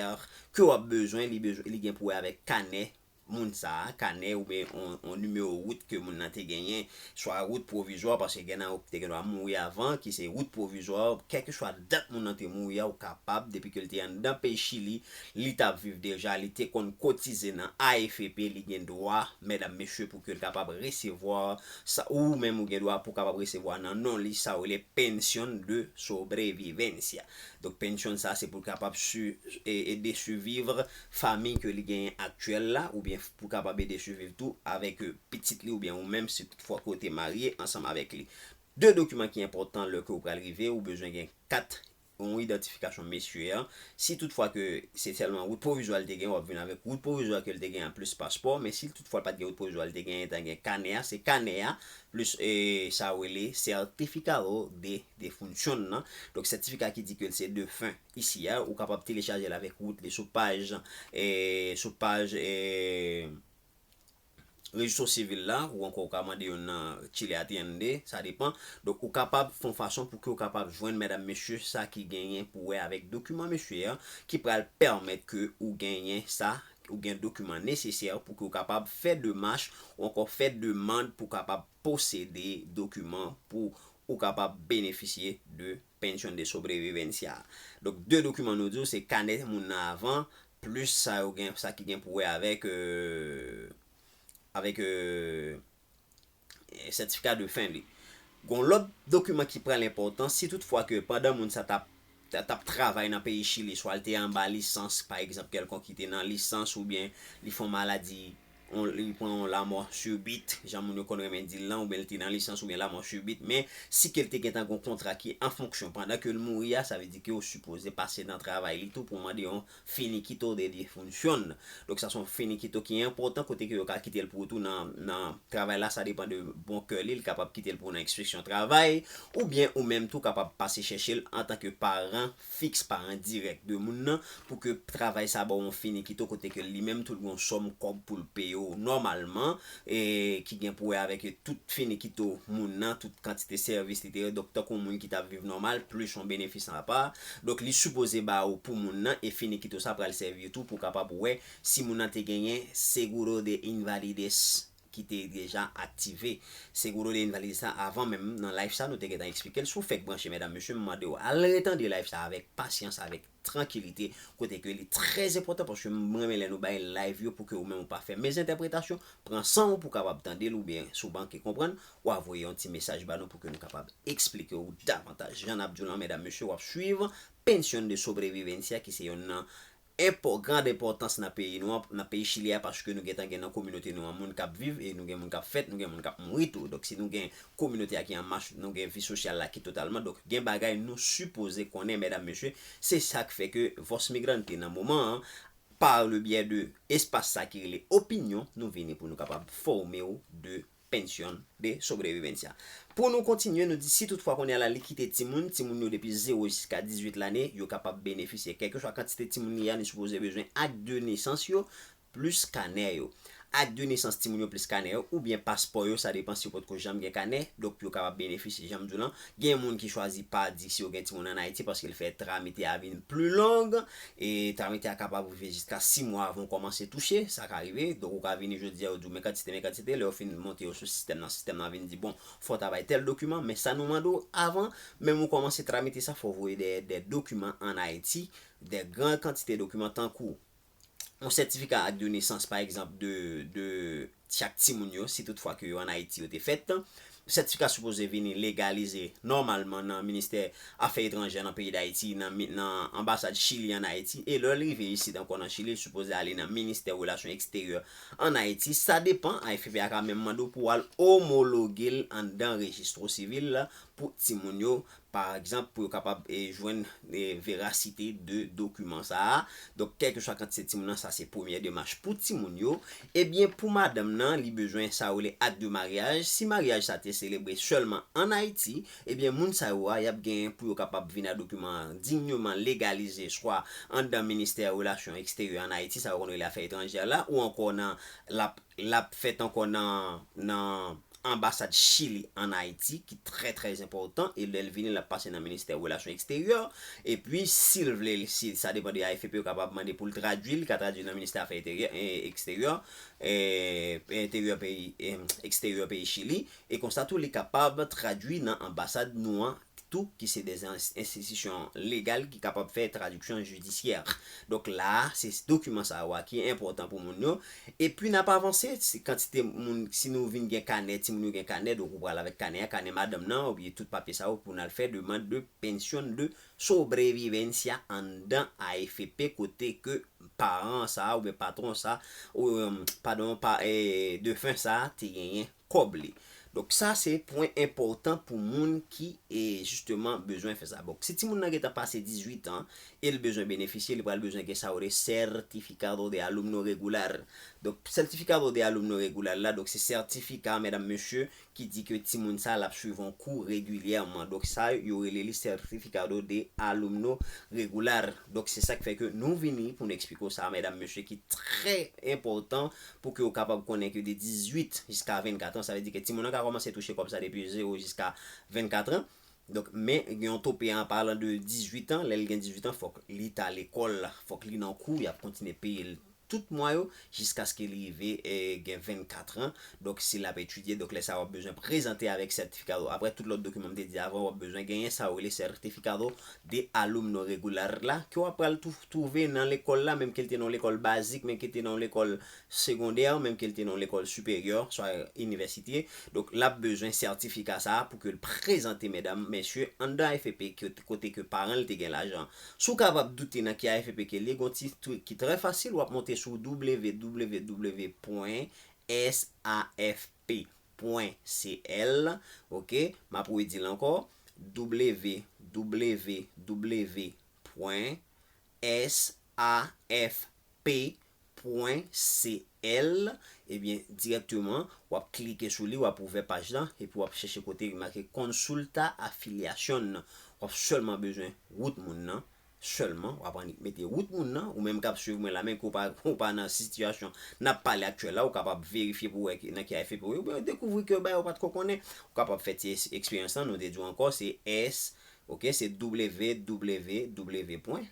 ke w ap bezwen, li bezwen, li gen pou wè avèk kanè moun sa a, kanè oubyen on, on nimewo wout ke moun nan te genyen, swa wout pwovizwa, paske gen nan yo ki te gen dwa mouri avan, ki se wout pwovizwa, kèlkeswa dat moun nan te mouri a, ou kapab, depi ke l te anndan peyi Chili, li t ap viv deja, li te konn kotize nan A F P, li gen dwa, medam, mesye, pou ke l kapab resevwa sa, ou menm ou gen dwa pou kapab resevwa nan non li, sa yo rele pensión de sobrevivencia. Donk, pensyon sa, se pou l kapab su-, e, ede siviv fanmi ke li genyen aktyèl la, oubyen pou kapab ede siviv tou avèk, e, pitit li, oubyen ou menm, si toutfwa ke w te marye ansanm avèk li. De dokiman ki enpòtan lè ke w pral rive, ou bezwen gen kat, yon idantifikasyon mesye a. Si toutfwa ke se sèlman wout pwovizwa li te gen, w ap vin avèk wout pwovizwa ke li te gen an plis paspò, men si toutfwa l pa t gen wout pwovizwa li te gen, li ta gen kanè a, se kanè a, plis, e, sa yo rele certificado de defunción nan. Donk, sètifika ki di ke l se defen isi a, ou kapab telechaje l avèk wout li sou paj, e, sou paj, e, rejistro sivil la, ou ankò ou ka mande youn nan Chile Atiende, sa depan. Donk, ou kapab fè yon fason pou ke w kapab jwenn medam mesye sa ki genyen pou wè avèk dokiman mesye a, ki pral pèmèt ke ou genyen sa, ou gen dokiman nesesè pou ke w kapab fè demach ou ankò fè demann pou kapab posede dokiman pou ou kapab benefisye de pensión de sobrevivencia. Donk, de dokiman nou di w, se kanè moun nan avan, plis sa yo gen, sa ki gen pou wè avèk, e, avèk, e, e, sètifika de fen li. Gon lòt dokiman ki pral enpòtan, si toutfwa ke pandan moun sa t ap, t ap travay nan peyi Chili, swa l te anba lisans, pa egzanp, kèlkonk ki te nan lisans oubyen li fè yon maladi, on, li pran yon lamò sibit, jan moun yo konn renmen di l lan, oubyen li te nan lisans oubyen lamò sibit, men si ke l te gentan gon kontra ki an fonksyon pandan ke l mouri a, sa vle di ke yo sipoze pase nan travay li tou pou mande yon finiquito de defunción. Donk, sa se yon finiquito ki enpòtan, kote ke yo ka kite l pou ou tou nan, nan travay la, sa depan de bon kè li, li kapab kite l pou ou nan enspeksyon travay, oubyen ou menm tou kapab pase chèche l antanke paran fiks, paran dirèk de moun nan, pou ke travay sa ba w yon finiquito kote ke li menm tou l gen yon sòm kòb pou l peye w nòmalman, e ki gen pou wè avèk tout finiquito moun nan, tout kantite sèvis li te rann, donk tankou yon moun ki t ap viv nòmal, plis yon benefis apa. Donk, li sipoze ba ou pou moun nan, e finiquito sa pral sèvi tou pou kapab wè si moun nan te genyen seguro de invalidez ki te deja aktive. Se Goudon te invalize sa avan menm nan live sa, nou te gentan eksplike l. Si w fèk branche, medam, mesye, m mande w al retande live sa avèk pasyans, avèk trankilite, kote ke li trè enpòtan, paske m renmen lè nou bay live yo pou ke ou menm ou pa fè mezentèpretasyon, pran san w pou w kapab tande l, oubyen si w manke konprann, w a voye yon ti mesaj ba nou pou ke nou kapab eksplike w davantaj. Jan n ap di w lan, medam, mesye, w ap swiv Pensión de Sobrevivencia, ki se youn nan enpò-, gran enpòtans nan peyi nou an, nan peyi Chili a, paske nou gentan gen nan kominote nou an moun k ap viv, e nou gen moun k ap fèt, nou gen moun k ap mouri tou. Donk, si nou gen kominote a ki an mach, nou gen vi sosyal la ki totalman. Donk, gen bagay nou sipoze konnen, medam, mesye, se sa k fè ke Voz Migrante nan moman an, par le biais de espas sa ki rele opinyon, nou vini pou nou kapab fòme w de Pensión de Sobrevivencia. Pou nou kontinye, nou di si toutfwa kounye a la li kite timoun, timoun yo depi zewo jiska dizuit lane, yo kapab benefisye. Kèlkeswa kantite timoun li a, li sipoze bezwen ak de nesans yo, plis kanè yo. Ak de nesans timoun yo plis kanè yo, oubyen paspò yo, sa depan si yo potko janm gen kanè, donk yo kapab benefisye, jan m di w lan. Gen moun ki chwazi pa di si yo gen timoun ann Ayiti paske l fè tramite a vin pli long, e tramite a kapab rive jiska sis mwa avan w kòmanse touche, sa ka rive. Donk, ou ka vini jodi a, yo di w men kantite, men kantite, lè yo fin monte yo sou sistèm nan, sistèm nan vin di, bon, fò w ta bay tèl dokiman, men sa nou mande w avan, menm ou kòmanse tramite sa, fò w voye de, de dokiman ann Ayiti, de gran kantite dokiman, tankou yon sètifika ak de nesans, pa egzanp, de, de chak timoun yo, si toutfwa ke yo ann Ayiti yo te fèt. Sètifika sipoze vini legalize nòmalman nan Ministè Afè Etranjè nan peyi Dayiti, nan mi-, nan anbasad Chili ann Ayiti, e lè l rive isit ankò nan Chili, li sipoze ale nan Ministè Relasyon Eksteryè ann Ayiti. Sa depan, A F P a ka menm mande w pou w al omologe l anndan rejistro sivil la pou timoun yo, pa egzanp, pou yo kapab, e, jwenn, e, verasite de dokiman sa a. Donk, kèlkeswa kantite timoun nan, sa se premyè demach pou timoun yo. Ebyen, pou madanm nan, li bezwen sa yo rele ak de maryaj. Si maryaj sa te selebre sèlman ann Ayiti, ebyen, moun sa yo a, y ap genyen pou yo kapab vin a dokiman an digneman legalize, swa anndan Ministè Relasyon Eksteryè ann Ayiti, sa yo konn rele Afè Etranjè la, ou ankò nan, l ap, l ap fèt ankò nan, nan anbasad Chili ann Ayiti, ki trè, trè enpòtan, e lè l vini, l ap pase nan Ministè Relasyon Eksteryè, epi, si l vle, si, sa depan de A F P, yo kapab mande pou l tradui, li ka tradui nan Ministè Afè Enteryè, e, Eksteryè, e, Enteryè peyi, e, Eksteryè peyi Chili, e konsa tou, li kapab tradui nan anbasad nou an, tou, ki se de enstitisyon legal ki kapab fè tradiksyon jidisyè. Donk la, se dokiman sa yo a ki enpòtan pou moun yo. Epi n ap avanse, si kantite moun, si nou vin gen kanè, timoun yo gen kanè, donk ou pral avèk kanè a, kanè madanm nan, oubyen tout papye sa yo pou n al fè demann de pensión de sobrevivencia anndan A F P, kote ke paran sa a, oubyen patwon sa a, ou, em, padon, pa, e, defen sa a te genyen kòb li. Donk, sa se pwen enpòtan pou moun ki, e, jisteman bezwen fè sa. Donk, si timoun nan gentan pase dizuit an e l bezwen benefisye, li pral bezwen gen sa yo rele certificado de alumno regular. Donk, certificado de alumno regular la, donk, se sètifika, medam, mesye, ki di ke timoun sa l ap swiv yon kou regilyèman. Donk, sa yo rele li certificado de alumno regular. Donk, se sa k fè ke nou vini pou n eksplike w sa, medam, mesye, ki trè enpòtan pou ke w kapab konnen ke de dizuit jiska vennkat an, sa vle di ke timoun nan ka kòmanse touche kòb sa depi zewo jiska vennkat an. Donk, men gen yon tope an palan de dizuit an, lè l gen dizuit an, fòk li ta lekòl, fòk li nan kou, y ap kontinye peye l tout mwa yo, jiskaske li rive, e, gen vennkat an. Donk, si l ap etidye, donk, lè sa a, w ap bezwen prezante avèk sètifika. Apre tout lòt dokiman m te di avan, w ap bezwen genyen sa yo rele certificado de alumno regular la, ke w ap pral tou-, twouve nan lekòl la, menm ke l te nan yon lekòl bazik, menm ke l te nan yon lekòl segondè, menm ke l te nan yon lekòl siperyè, swa inivèsite. Donk, l ap bezwen sètifika sa a pou ke l prezante, medam, mesye, anndan A F P, ke, kote ke paran l te gen lajan. Si w kapab doute nan ki A F P ke l ye, gen yon ti trik ki trè fasil, w ap monte sou w w w pwen S A F P pwen C L, oke? M ap redi l ankò, w w w pwen S A F P pwen C L, ebyen, dirèkteman, w ap klike sou li, w ap ouvè paj lan, epi w ap chèche kote ki make Consulta Afiliación nan. W ap sèlman bezwen wout moun nan, sèlman, w ap annik mete wout moun nan, ou menm k ap swiv mwen la, menm ke w pa, ou pa nan sitiyasyon n ap pale aktyèl la, ou kapab verifye pou w wè ki, nan ki A F P w ye, oubyen w dekouvri ke bagay ou pa t ko konnen, ou kapab fè ti es-, eksperyans lan, nou te di w ankò, se S, oke, se w w w pwen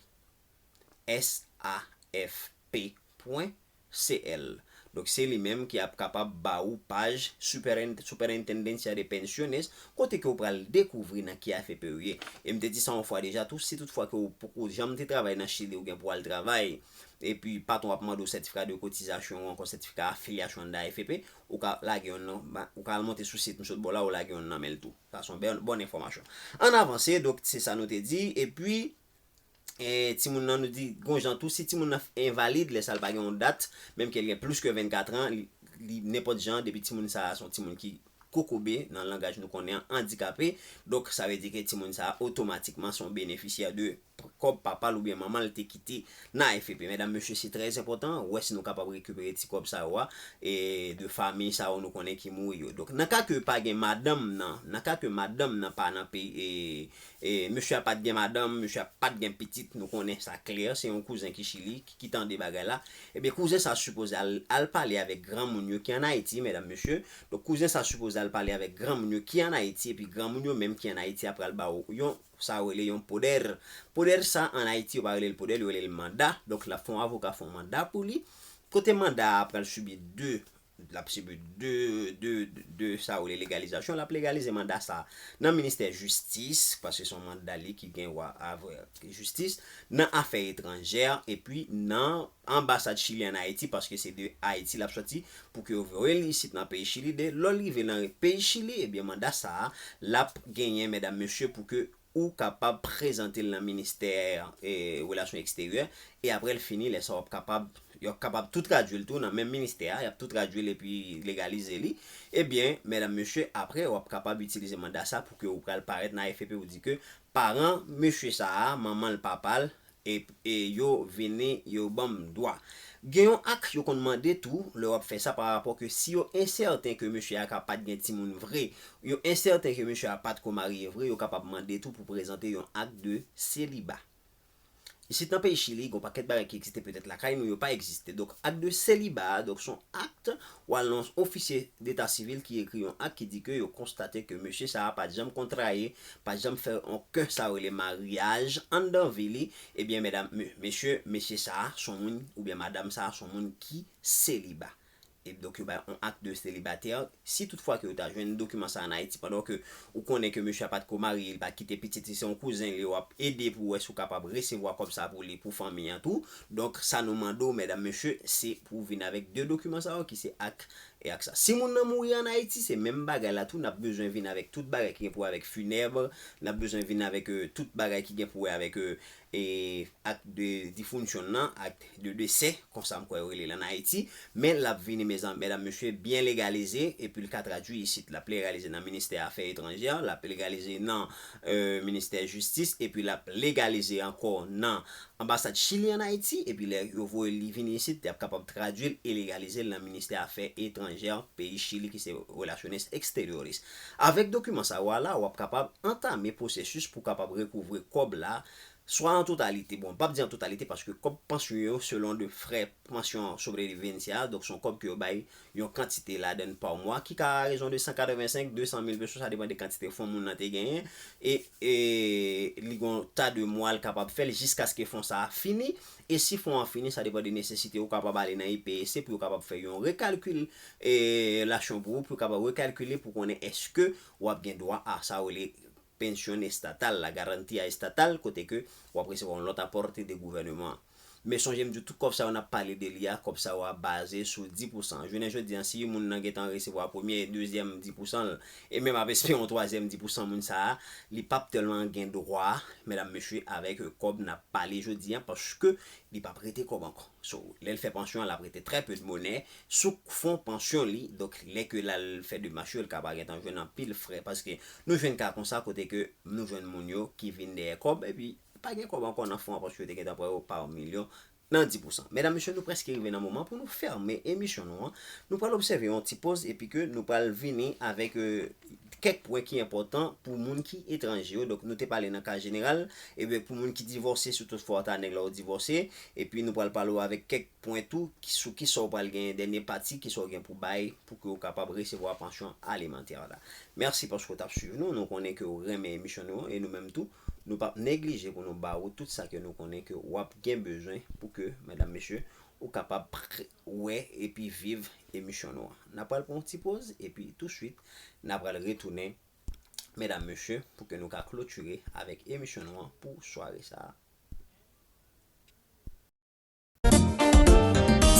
S A F P pwen C L. Donk, se li menm ki ap kapab ba ou paj Superin- Superintendencia de Pensiones, kote ke ou pral dekouvri nan ki A F P ou ye. E m te di sa yon fwa deja tou, si tout fwa ke ou poko janm te travay nan Chili, ou gen pou al travay, epi patwon ap mande w sètifika de kotizasyon ou ankò sètifika afilyasyon anndan A F P, ou ka lage yon nan, ou ka al monte sou sit m sot ba w la, ou lage yon nan men l tou. Sa se yon bòn, bòn enfòmasyon. Ann avanse, donk, se sa nou te di, epi, e, timoun nan, nou di, gon jan tou, si timoun nan envalid, lè sa l pa gen yon dat, menm ke l gen plis ke vennkat an, li, li nenpòt jan, depi timoun sa a se yon timoun ki kokobe, nan langaj nou konnen an, andikape, donk, sa vle di ke timoun sa a otomatikman se yon benefisyè de kòb papa l oubyen manman l te kite nan A F P. Medam, mesye, se trè enpòtan, wè si nou kapab rekipere ti kòb sa yo a, e de fanmi sa yo nou konnen ki mouri yo. Donk, nan ka ke pa gen madanm nan, nan ka ke madanm nan pa nan peyi, e, e mesye a pa t gen madanm, mesye a pa t gen pitit, nou konnen sa klè, se yon kouzen ki Chili, ki, ki tande bagay la, ebyen, kouzen sa sipoze al, al pale avèk granmoun yo ki ann Ayiti, medam, mesye. Donk, kouzen sa sipoze al pale avèk granmoun yo ki ann Ayiti, epi granmoun yo menm ki ann Ayiti a pral ba w yon, sa yo rele yon poder. Poder sa, ann Ayiti, yo pa rele l poder, yo rele l manda. Donk, l ap fè yon avoka fè yon manda pou li. Kote manda a pral sibi de, l ap sibi de, de, de, de sa yo rele legalizasyon. L ap legalize manda sa nan ministè jistis, paske se yon manda li ki gen wè avè jistis, nan afè etranjè, epi nan anbasad Chili ann Ayiti, paske se de Ayiti l ap sòti, pou ke yo voye l isit nan peyi Chili. De, lè l rive nan peyi Chili, ebyen, manda sa a, l ap genyen, medam, mesye, pou ke ou kapab prezante l nan ministè, e, relasyon eksteryè, e apre l fini, lè sa w ap kapab, yo ap kapab tou tradui l tou nan menm ministè a, y ap tou tradui l epi legalize li. Ebyen, medam, mesye, apre, w ap kapab itilize manda sa pou ke ou pral parèt nan A F P, ou di ke paran mesye sa a, manman l, papa l, e, e yo vini, yo ban m dwa. Gen yon ak yo konn mande tou, lè w ap fè sa, pa rapò ke si yo ensèten ke mesye a ka pa t gen timoun vre, yo ensèten ke mesye a pa t ko marye vre, yo kapab mande tou pou prezante yon ak de seliba. Isit nan peyi Chili, gen yon pakèt bagay ki egziste, petèt lakay nou, yo pa egziste. Donk, ak de seliba a, donk, se yon ak, w al nan yon ofisye deta sivil ki ekri yon ak ki di ke yo konstate ke mesye sa a pa t janm kontraye, pa t janm fè okenn sa yo rele maryaj anndan vi li, ebyen, medam, me- mesye, mesye sa a, se yon moun, oubyen madanm sa a, se yon moun ki seliba. E donk, yo bay yon ak de selibatè. Si toutfwa ke yo ta jwenn dokiman sa ann Ayiti, pandan ke ou konnen ke mesye a pa t ko marye, li pa kite pitit li, se yon kouzen li, w ap ede pou wè si w kapab resevwa kòb sa pou li, pou fanmi an tou. Donk, sa nou mande w, medam, mesye, se pou w vin avèk de dokiman sa yo, ki se ak e ak sa. Si moun nan mouri ann Ayiti, se menm bagay la tou, n ap bezwen vin avèk tout bagay ki gen pou wè avèk finèb, n ap bezwen vin avèk, euh, tout bagay ki gen pou wè avèk, euh, e ak de difunsion nan, ak de desè, konsa m kwè yo rele l ann Ayiti, men l ap vini, mezanmi, medam, mesye, byen legalize, epi l ka tradui isit. L ap legalize nan ministè afè etranjè, l ap legalize nan, euh, ministè jistis, epi l ap legalize ankò nan anbasad Chili ann Ayiti, epi lè yo voye li vini isit, y ap kapab tradui l e legalize l nan ministè afè etranjè peyi Chili, ki se relasyones exteriores. Avèk dokiman sa yo a la, w ap kapab antame pwosesis pou w kapab rekouvre kòb la, swa an totalite, bon, m p ap di an totalite, paske kòb pansyon yo, selon de frè pansyon sobrevivencia, donk se yon kòb ke yo bay yon kantite ladann pa mwa, ki ka a rezon de san katrevensenk, de san mil peso, sa depann de kantite fon moun nan te genyen, e, e li gon ta de mwa l kapab fè l jiskaske fon sa a fini, e si fon an fini, sa depann de nesesite, ou kapab ale nan I P S C pou yo kapab fè yon rekalkil, e, lasyon pou ou, pou yo kapab rekalkile pou konnen èske w ap gen dwa a sa yo rele pensyon estatal, la garantia estatal, kote ke w ap resevwa yon lòt apòte de gouvèneman an. Men sonje m di w, tout kòb sa yo n ap pale de li a, kòb sa yo a baze sou di pousan. Jounen jodi a, si moun nan gentan resevwa premye, dezyèm di pousan l, e menm ap espere yon twazyèm di pousan moun sa a, li p ap tèlman gen dwa, medam, mesye, avèk, euh, kòb n ap pale jodi a, paske li p ap rete kòb ankò. So, lè l fè pansyon an, l ap rete trè pe de monè sou fon pansyon li. Donk, lè ke l al fè demach yo, l ka pa gentan jwenn anpil frè, paske nou jwenn ka konsa kote ke nou jwenn moun yo ki vin dèyè kòb, epi pa gen kòb ankò nan fon an, paske yo te gentan pran yo pa milyon nan di pousan. Medam, mesye, nou prèske rive nan moman pou nou fèmen emisyon nou an. Nou pral obsève yon ti poz, epi ke nou pral vini avèk, euh, kèk pwen ki enpòtan pou moun ki etranje yo. Donk, nou te pale nan ka jeneral, ebyen, pou moun ki divòse, si toutfwa w ta nèg la ou divòse, epi nou pral pale w avèk kèk pwen tou ki, sou kisa w pral genyen dènye pati, kisa w gen pou bay pou ke w kapab resevwa pansyon alimantè la. Mèsi paske w t ap swiv nou. Nou konnen ke w renmen emisyon nou an, e nou menm tou, nou p ap neglije pou nou ba ou tout sa ke nou konnen ke w ap gen bezwen pou ke, medam, mesye, ou kapab pr- wè epi viv emisyon nou an. N ap pral pran yon ti poz, epi touswit, n ap pral retounen, medam, mesye, pou ke nou ka klotire avèk emisyon nou an pou sware sa a.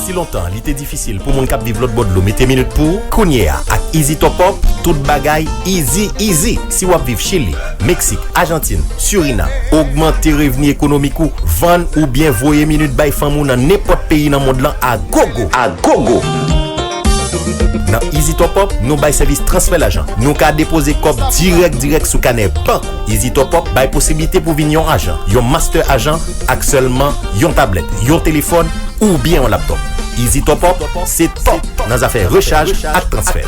Si lontan li te difisil pou moun k ap viv lòtbò dlo mete minit pou ou, kounye a ak Easy Top Up, tout bagay easy easy. Si w ap viv Chili, Meksik, Ajantin, Surinam, ogmante revni ekonomik ou, vann oubyen voye minit bay fanmi w nan nenpòt peyi nan mond lan a gogo. A gogo! Nan Easy Top Up, nou bay sèvis transfè lajan. Nou ka depoze kòb dirèk dirèk sou kanè bank ou. Easy Top Up bay posiblite pou vin yon ajan, yon master ajan ak sèlman yon tablèt, yon telefòn oubyen yon laptòp. Easy Top Up se top nan zafè rechaj ak transfè.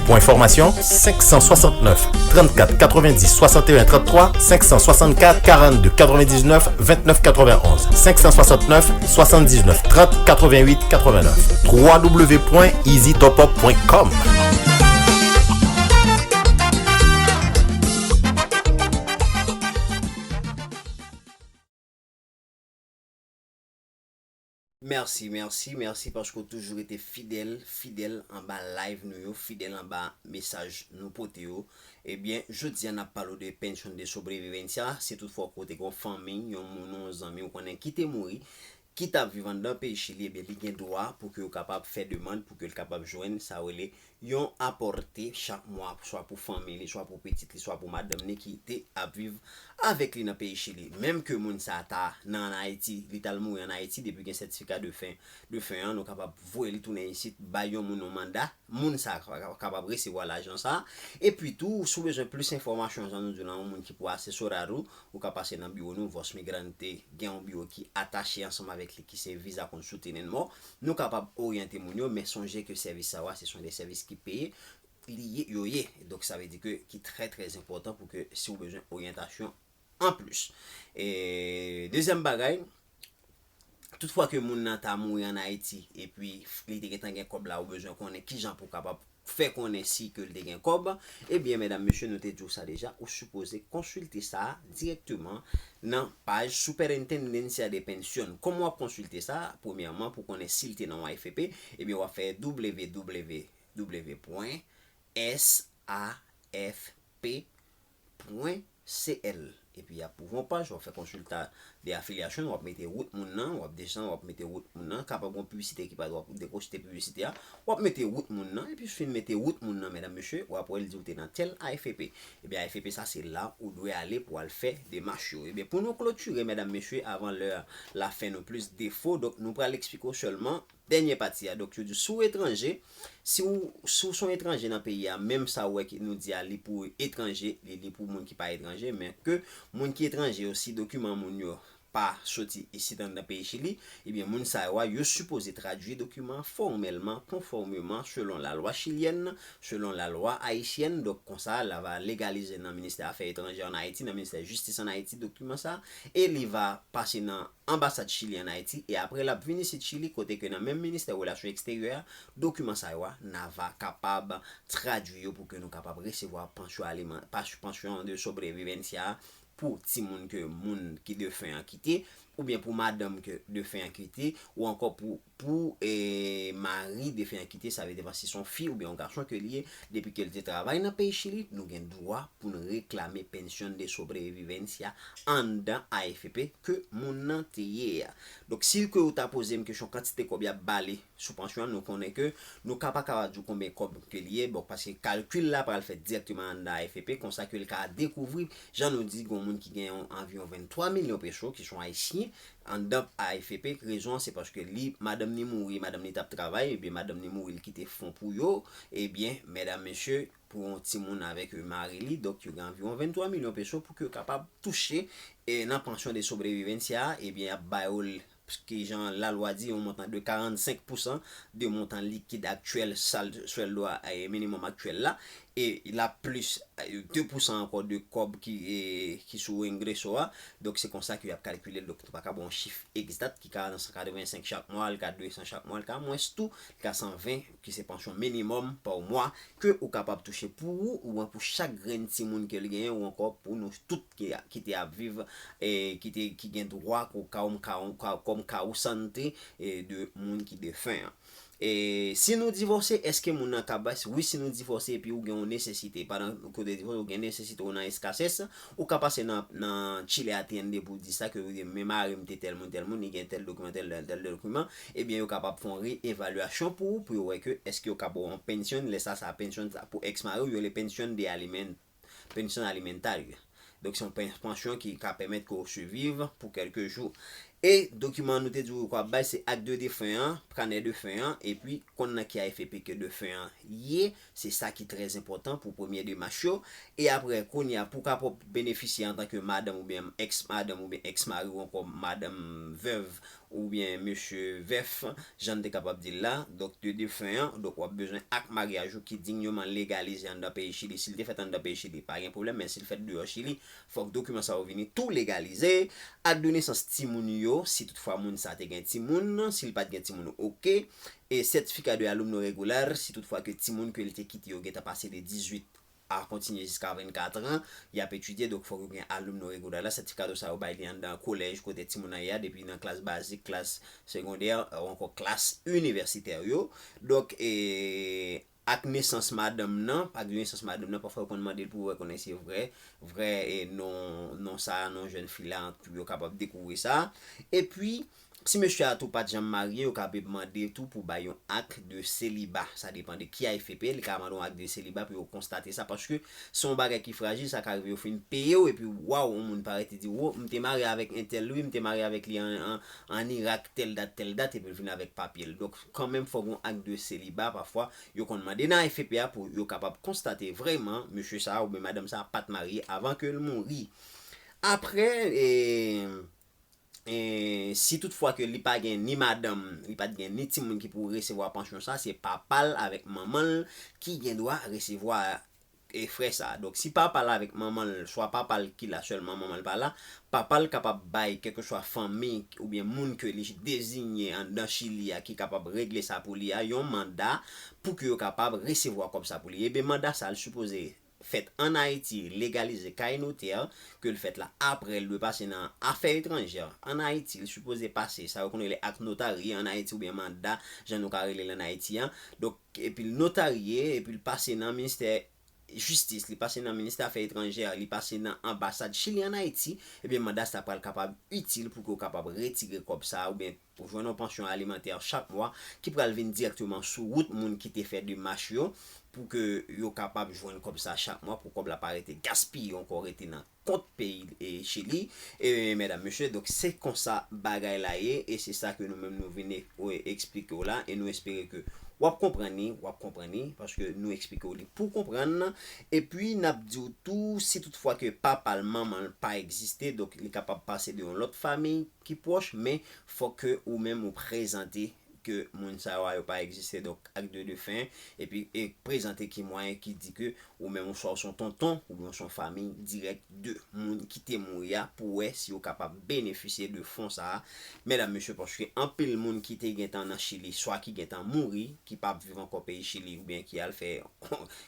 Pou enfòmasyon, senk san swasannnèf, trannkat, katrevenndis, swasanteyen, tranntwa, senk san swasannnèf, karannde, katrevendiznèf, vennèf, katrevenonz, senk san swasannnèf, swasanndisnèf, trant, katrevenwit, katrevennnèf, w w w pwen easy top up pwen com. Mèsi, mèsi, mèsi paske w toujou rete fidèl, fidèl anba live nou yo, fidèl anba mesaj nou pote yo. Ebyen, jodi a n ap pale w de pension de sobrevivencia. Si toutfwa w kote gen yon fanmi, yon moun, yon zanmi w konnen ki te mouri, ki t ap viv anndan peyi Chili, ebyen, li gen dwa pou ke yo kapab fè demann pou ke l kapab jwenn sa yo rele yon apòte chak mwa, swa pou fanmi li, swa pou pitit li, swa pou madanm li ki te ap viv avèk li nan peyi Chili. Menm ke moun sa a ta nan ann Ayiti, li t al mouri ann Ayiti, depi gen sètifika defen, defen an, nou kapab voye li tounen isit, bay yon moun yon manda, moun sa a ka- kapab resevwa lajan sa a. Epi tou, si w bezwen plis enfòmasyon, jan nou di w la, yon moun ki pou asesorar ou, ou ka pase nan biwo nou, Voz Migrante gen yon biwo ki atache ansanm avèk li, ki se Visa Consulting and More. Nou kapab oryante moun yo, men sonje ke sèvis sa yo a, se sont des services ki peye, li ye, yo ye. Donk, sa vle di ke ki trè, trè enpòtan pou ke si w bezwen oryantasyon anplis. E, dezyèm bagay, toutfwa ke moun nan ta mouri ann Ayiti, epi li te gentan gen kòb la, ou bezwen konnen kijan pou w kapab fè konnen si ke l te gen kòb, ebyen, medam, mesye, nou te di w sa deja, ou sipoze konsilte sa a dirèkteman nan paj Superintendencia de Pension. Kòman w ap konsilte sa a? Premyèman, pou konnen si l te nan yon A F P, ebyen, w ap fè w w w pwen S A F P pwen C L. Epi y ap ouvri yon paj, w ap fè konsilta de afilyasyon, w ap mete wout moun nan, w ap desann, w ap mete wout moun nan, kapab gen yon piblisite ki parèt, w ap deposte piblisite a, w ap mete wout moun nan, epi w fin mete wout moun nan, medam, mesye, w ap wè l di w te nan tèl A F P. Ebyen, A F P sa, se la ou dwe ale pou w al fè demach yo. Ebyen, pou nou klotire, medam, mesye, avan lè lafen nou plis defo, donk nou pral eksplike w sèlman dènye pati a. Donk, yo di, si w etranje, si w, si w se yon etranje nan peyi a, menm sa w wè ki nou di a, li pou etranje, li, li pou moun ki pa etranje, men ke moun ki etranje yo, si dokiman moun yo pa soti isit anndan peyi Chili, ebyen, moun sa yo a, yo sipoze tradui dokiman an fòmèlman, konfòmeman, selon lalwa chilyèn, selon lalwa ayisyèn. Donk, konsa, l a va legalize nan ministè afè etranjè ann Ayiti, nan ministè jistis ann Ayiti, dokiman sa, e li va pase nan anbasad Chili ann Ayiti, e apre l ap vin isit Chili, kote ke nan menm ministè relasyon eksteryè a, dokiman sa yo a, n a va kapab tradui yo pou ke nou kapab resevwa pansyon aliman, pas- pansyon de sobrevivencia a pou timoun ke moun ki defen an kite, oubyen pou madanm ke defen an kite, ou ankò pou, pou e, mari defen an kite, sa vle di si se yon fi oubyen yon gason ke li ye, depi ke l te travay nan peyi Chili, nou gen dwa pou n reklame pension de sobrevivencia anndan A F P ke moun nan te ye a. Donk, si ke ou ta poze m kesyon kantite kòb y ap ba li sou pansyon an, nou konnen ke nou ka pa kapab di w konbyen kòb ke li ye, bon, paske kalkil la pral fèt dirèkteman anndan A F P, konsa ke l ka dekouvri, jan nou di, gen yon moun ki gen yon anviwon venntwa milyon peso, ki se yon ayisyen, anndan A F P, rezon an se paske li, madanm li mouri, madanm li t ap travay, ebyen madanm li mouri, li kite fon pou yo, ebyen, medam, mesye, pou yon timoun avèk mari li, donk yo gen anviwon venntwa milyon peso pou ke yo kapab touche e, nan pansyon de sobrevivencia a, ebyen, y ap ba yo l, ki jan lalwa di, yon montan de karannsenk pousan de montan likid aktyèl, sal, swèldo a, e, minimòm aktyèl la, e l ap plis de pousan ankò de kòb ki, e, ki sou engreso a. Donk, se konsa ke y ap kalkile l. Donk, nou pa ka ba w yon chif egzat ki ka nan san katrevensenk chak mwa, li ka de san chak mwa, li ka mwens tou, li ka san ven, ki se pansyon minimòm pa mwa, ke ou kapab touche pou ou, oubyen pou chak grenn timoun ke l genyen, ou ankò pou nou tout ki, ki te ap viv, e, ki te, ki gen dwa ko-, kòm, kòm, kòm kawou sante, e, de moun ki defen an. E si nou divòse, èske moun nan ka bay? Wi, si nou divòse epi ou gen yon nesesite, pandan ke w te divòse, ou gen nesesite, ou nan eskasès, ou ka pase nan, nan Chile A T N D pou di sa, ke ou di, men mari m te tèl moun, tèl moun, li gen tèl dokiman, tèl, tèl dokiman, ebyen, yo kapab fè yon re-evalyasyon pou ou, pou yo wè ke èske yo ka ba w yon pensyon, lè sa, sa pensyon sa pou ex mari w, yo rele pensyon de alimen-, pensyon alimentaria. Donk, se yon pen-, pansyon ki ka pèmèt ke w siviv pou kèlke jou. E dokiman nou te di w ke w ap bay, se ak de defen an, kanè defen an, epi konn nan ki A F P ke defen an ye, se sa ki trè enpòtan pou premye demach yo. E apre, kounye a, pou w kapab benefisye antanke madanm oubyen ex madanm oubyen ex mari w ankò madanm vèv oubyen mesye vèf, jan n te kapab di l la, donk de defen an, donk w ap bezwen ak maryaj ou ki dinyman legalize anndan peyi Chili. Si l te fèt anndan peyi Chili, pa gen pwoblèm, men si l fèt deyò Chili, fòk dokiman sa yo vini tou legalize. Ak de nesans timoun yo, si toutfwa moun sa te gen timoun, si l pa t gen timoun, oke. E sètifika de alumno regular, si toutfwa ke timoun ke l te kite yo gentan pase de dizuit a kontinye jiska vennkat an, y ap etidye, donk fòk yo gen alumno regular la. Sètifika de sa yo bay li anndan kolèj kote timoun nan ye a, depi nan klas bazik, klas segondè, ou ankò klas inivèsitè yo. Donk, e, ak nesans madanm nan, ak nesans madanm nan, pafwa yo konn mande l pou wè konnen se vrè, vrè, e, non, non sa, non jèn fi la, pou yo kapab dekouvri sa. Epi, si mesye a tou pa t janm marye, yo ka mande tou pou bay yon ak de seliba. Sa depann de ki A F P, li ka mande yon ak de seliba pou yo konstate sa, paske se yon bagay ki frajil, sa ka rive yo fin peye w, epi waw, yon moun parèt, li di, wo, m te marye avèk entèl, wi, m te marye avèk li an, an, an Irak, tèl dat, tèl dat, epi l vin avèk papye l. Donk, kanmenm, fòk yon ak de seliba, pafwa, yo konn mande nan A F P a pou yo kapab konstate vrèman mesye sa a oubyen madanm sa a pa t marye avan ke l mouri. Apre, e, e, si toutfwa ke li pa gen ni madanm, li pa t gen ni timoun ki pou resevwa pansyon sa, se papa l avèk manman l ki gen dwa resevwa, e, frè sa a. Donk, si papa l avèk manman l, swa papa l ki la sèlman, manman l pa la, papa l kapab bay kèlkeswa fanmi oubyen moun ke li deziye anndan Chili a ki kapab regle sa pou li a, yon manda pou ke yo kapab resevwa kòb sa pou li. Ebyen, manda sa a, l sipoze fèt ann Ayiti, legalize kay notè, ke l fèt la, apre l dwe pase nan afè etranjè ann Ayiti, l sipoze pase sa yo konn rele ak notarye ann Ayiti oubyen manda, jan nou ka rele l ann Ayiti an. Donk, epi l notarye, epi l pase nan ministè jistis, li pase nan ministè afè etranjè, li pase nan anbasad Chili ann Ayiti, ebyen manda sa pral kapab itil pou ke w kapab retire kòb sa a oubyen pou jwenn yon pansyon alimantè chak mwa ki pral vin dirèkteman sou wout moun ki te fè demach yo pou ke yo kapab jwenn kòb sa chak mwa, pou kòb la pa rete gaspiye ankò, rete nan kont peyi, e, Chili. E, medam, mesye, donk se konsa bagay la ye, e se sa ke nou menm nou vin e, eksplike w la, e nou espere ke w ap konprann li, w ap konprann li, paske nou eksplike w li pou konprann. Epi, n ap di w tou, si toutfwa ke papa l, manman l pa egziste, donk li kapab pase de yon lòt fanmi ki pwòch, men fòk ke ou menm ou prezante ke moun sa yo a yo pa egziste, donk ak de defen, epi e prezante ki mwayen ki di ke ou menm ou swa ou se yon tonton, oubyen ou se yon fanmi dirèk de moun ki te mouri a, pou wè si yo kapab benefisye de fon sa a. Medam, mesye, paske anpil moun ki te gentan nan Chili, swa ki gentan mouri, ki p ap viv ankò peyi Chili, oubyen ki al fè,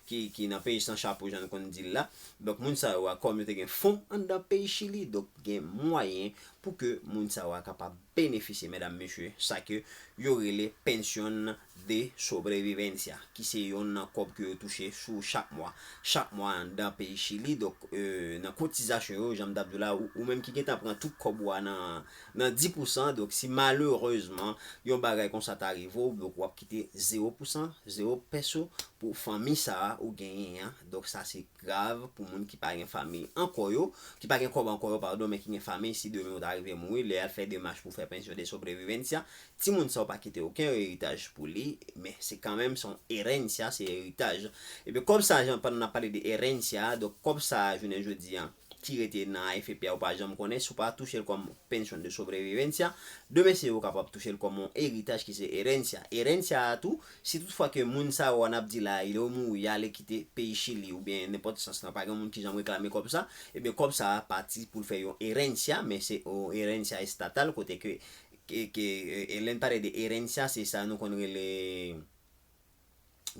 ki, ki nan peyi san chapo, jan nou konn di l la. Donk, moun sa yo a, kòm yo te gen fon anndan peyi Chili, donk gen mwayen pou ke moun sa yo a kapab benefisye, medam, mesye, sa ke yo rele pensión de sobrevivencia, ki se yonn nan kòb ke yo touche sou chak mwa. Chak mwa anndan peyi Chili, donk, e, nan kotizasyon yo, jan m t ap di w la, ou, ou menm ki gentan pran tout kòb ou a nan, nan dis pousan, donk si malerezman yon bagay konsa ta rive w, donk w ap kite zewo pousan, zewo pèso pou fanmi sa a ou genyen an. Donk sa se grav pou moun ki pa gen fanmi ankò yo, ki pa gen kòb ankò yo, padon, men ki gen fanmi, si demen ou ta rive mouri, lè y al fè demach pou fè pension de sobrevivencia, timoun sa yo pa kite okenn eritaj pou li, men se kanmenm se yon herencia, se eritaj. Ebyen, kòb sa, jan pandan n ap pale de herencia, donk kòb sa, jounen jodi a, ki rete nan A F P a, ou pa janm konnen, si w pa touche l kòm pensión de sobrevivencia, demen se yo kapab touche l kòm yon eritaj ki se herencia. Herencia a tou, si tout fwa ke moun sa yo a n ap di la, yo mouri, y ale kite peyi Chili, oubyen nenpòt sans lan, pa gen moun ki janm reklame kòb sa, ebyen kòb sa a pati pou l fè yon herencia, men se yon herencia estatal, kote ke, ke, ke, e, e lè n pale de herencia, se sa nou konn rele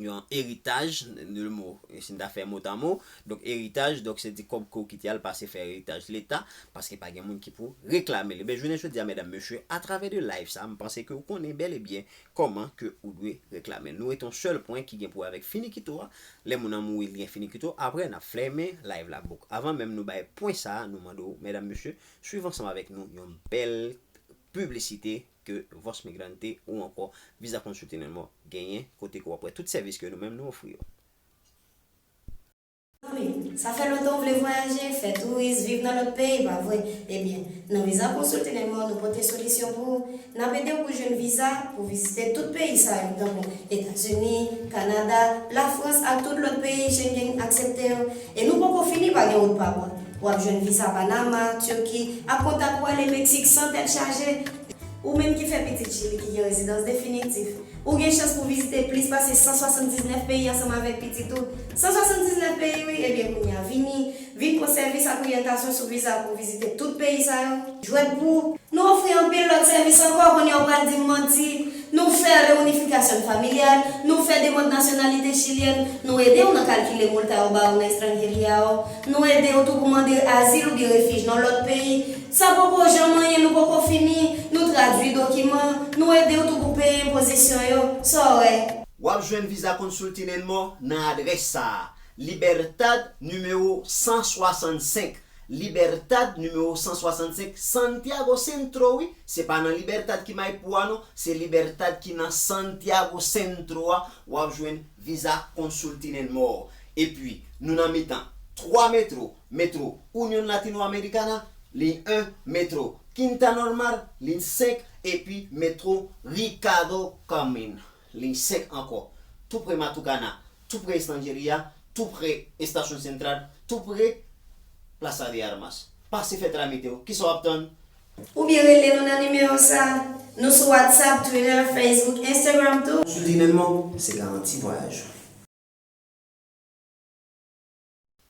yon eritaj, le mo, si n ta fè mot à mot, donk eritaj, donk se di kòb ke w kite al pase fè eritaj leta, paske pa gen moun ki pou reklame l. Ebyen, jounen jodi a, medam, mesye, atravè de live sa, m panse ke w konnen bèl e byen kòman ke ou dwe reklame l. Nou rete yon sèl pwen ki gen pou wè avèk finikito a. Lè moun nan mouri, li gen finikito. Apre, n ap fèmen live la. Bon, avan menm nou bay pwen sa, nou mande w, medam, mesye, swiv ansanm avèk nou yon bèl piblisite ke Voz Migrante ou ankò Visa Consulting and More genyen, kote ke w ap wè tout sèvis ke nou menm nou ofri yo. Zanmi, sa fè lontan w vle vwayaje, fè touris, viv nan lòt peyi, pa vre? Ebyen, nan Visa Consulting and More, nou pote solisyon pou ou. N ap ede w pou jwenn viza pou vizite tout peyi sa yo, tankou Etazini, Kanada, Lafrans ak tout lòt peyi Schengen aksepte yo. E nou poko fini, pa gen wout pa bò. W ap jwenn viza Panama, Turki, ak kontak pou ale Meksik san tèt chaje. Ou menm ki fè pitit Chili ki gen rezidans definitif, ou gen chans pou vizite plis pase san swasanndiznèf peyi ansanm avèk pitit ou. San swasanndiznèf peyi wi, ebyen kounye a vini, vin pran sèvis ak oryantasyon sou viza pou vizite tout peyi sa yo. Jwèt pou ou! Nou ofri anpil lòt sèvis ankò, kounye a w pral di m manti. Nou fè reunification familiale, nou fè demann nasyonalite chilyèn, nou ede w nan kalkile multa yo ba w nan estranjeria w, nou ede w tou pou mande azil oubyen refij nan lòt peyi. Sa poko janm anyen, nou poko fini, nou tradui dokiman, nou ede w tou pou peye enpozisyon yo. Sa w wè? W ap jwenn Visa Consulting and More nan adrès sa a, Libertad nimewo san swasannsenk. Libertad nimewo san swasannsenk, Santiago Centro wi. Se pa nan Libertad ki Maipú a non, se Libertad ki nan Santiago Centro a w ap jwenn Visa Consulting and More. Epi, nou nan mitan twa metro, Metro Union Latinoamericana, liy en, Metro Quinta Normal, liy senk, epi Metro Ricardo Carmen, liy senk ankò. Tou pre Matucana, tou pre Estranjeria, tou pre Estasyon Sentral, tou pre Plaza de Armas. Pase fè tramite w. Kisa w ap tann? Oubyen rele nou nan nimewo sa. Nou sou WhatsApp, Twitter, Facebook, Instagram tou. Sou Dinelman, se garanti vwayaj ou.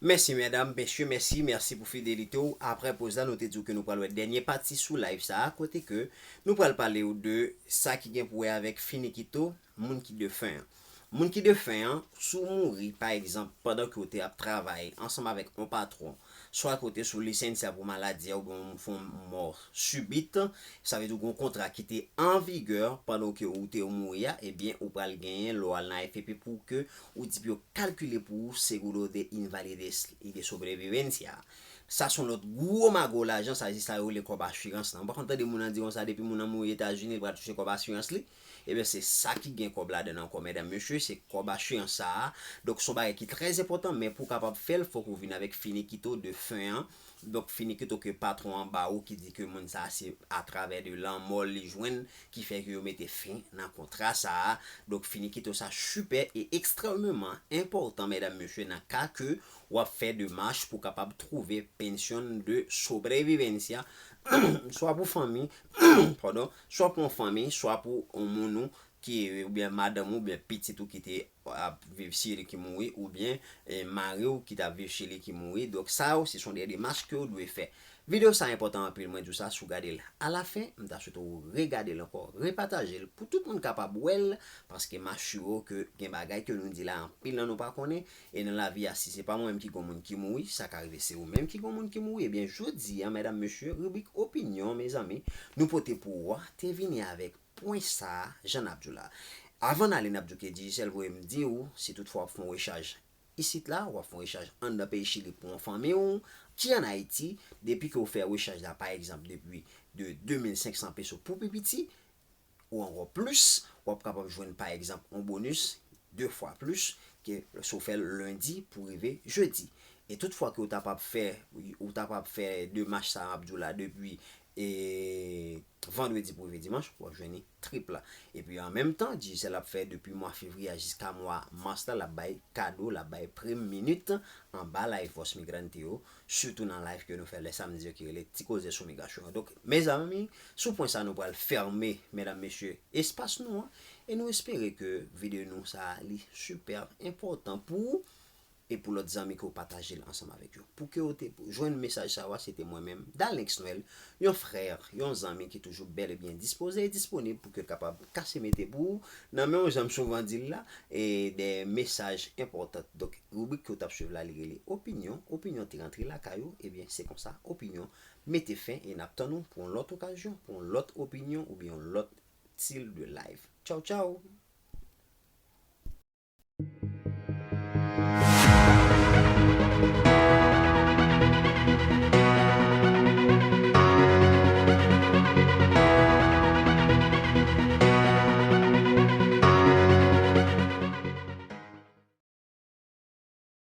Mèsi medam, mesye, mèsi, mèsi pou fidelite w. Apre poz la, nou te di w ke nou pral wè dènye pati sou live sa a, kote ke nou pral pale w de sa ki gen pou wè avèk finikito, moun ki defen an. Moun ki defen an, si w mouri, pa egzanp, pandan ke w te ap travay ansanm avèk yon patwon, swa ke w te sou lisensia pou maladi a oubyen w fè yon mò sibit, sa vle di w gen yon kontra ki te an vigè pandan ke w te mouri a, ebyen, ou pral genyen lè w al nan A F P pou ke ou di pou yo kalkile pou ou seguro de invalidez y de sobrevivencia. Sa se yon lòt gwo mago lajan, sa se sa yo rele kòb asirans lan. Ou pa konn tande moun nan di konsa depi moun nan mouri Etazini, li pral touche kòb asirans li? Ebyen, se sa ki gen kòb ladan l ankò, medam, mesye, se kòb asirans sa a. Donk, se yon bagay ki trè enpòtan, men pou w kapab fè l, fòk ou vin avèk finikito de fen an. Donk, finikito ke patwon an ba ou ki di ke moun sa a se atravè de lanmò l li jwenn ki fè ke yo mete fen nan kontra sa a. Donk, finikito sa sipè e ekstrèmeman enpòtan, medam, mesye, nan ka ke w ap fè demach pou w kapab twouve pensión de sobrevivencia, swa pou fanmi, padon, swa pou yon fanmi, swa pou yon moun ou ki, oubyen madanm ou, oubyen pitit ou ki te ap viv Chili ki mouri, oubyen, e, mari w ki t ap viv Chili ki mouri. Donk, sa yo, se son de demach ke w dwe fè. Videyo sa enpòtan anpil, mwen di w sa, si w gade l alafen, m ta swete w regade l ankò, repataje l pou tout moun kapab wè l, paske m asire w ke gen bagay ke nou di la anpil nan nou pa konnen, e nan lavi a, si se pa mwen menm ki gen yon moun ki mouri, sa ka rive se ou menm ki gen yon moun ki mouri. Ebyen, jodi a, medam, mesye, ribrik opinyon, mezanmi, nou pote pou ou a, te vini avèk pwen sa a, jan n ap di w la. Avan n ale, n ap di w ke Digicel voye m di w, si toutfwa w ap fè yon rechaj isit la, w ap fè yon rechaj anndan peyi Chili pou yon fanmi w ki ann Ayiti, depi ke w fè rechaj la, pa egzanp, depi de de mil senk san peso pou pi piti, ou ankò plis, w ap kapab jwenn, pa egzanp, yon bonis de fwa plis ke si w fè l lendi pou rive jedi. E tout fwa ke w ta p ap fè, ou ta p ap fè demach sa a m ap di w la depi e vandredi pou rive dimanch, w ap jwenn li trip la. Epi an menm tan, Digicel ap fè depi mwa fevriye a jiska mwa mas la, l ap bay kado, l ap bay prim minit anba live Voz Migrante yo, sitou nan live ke nou fè lè samdi yo ki rele Ti Koze sou Migrasyon an. Donk, mezanmi, sou pwen sa nou pral fèmen, medam, mesye, espas nou an, e nou espere ke videyo nou sa a li sipè enpòtan pou ou e pou lòt zanmi ke w pataje l ansanm avèk yo. Pou ke w te jwenn mesaj sa a, se te mwen menm, Dalnex Noël, yon frè, yon zanmi ki toujou bèl e byen dispoze e disponib pou ke l kapab kase mete pou ou, nan men w, jan m souvan di l la, e de mesaj enpòtan. Donk, ribrik ke w t ap swiv la, li rele Opinyon. Opinyon te rantre lakay ou, ebyen, se konsa, Opinyon mete fen e n ap tann ou pou yon lòt okazyon, pou yon lòt opinyon oubyen yon lòt stil de live. Tchaw, tchaw!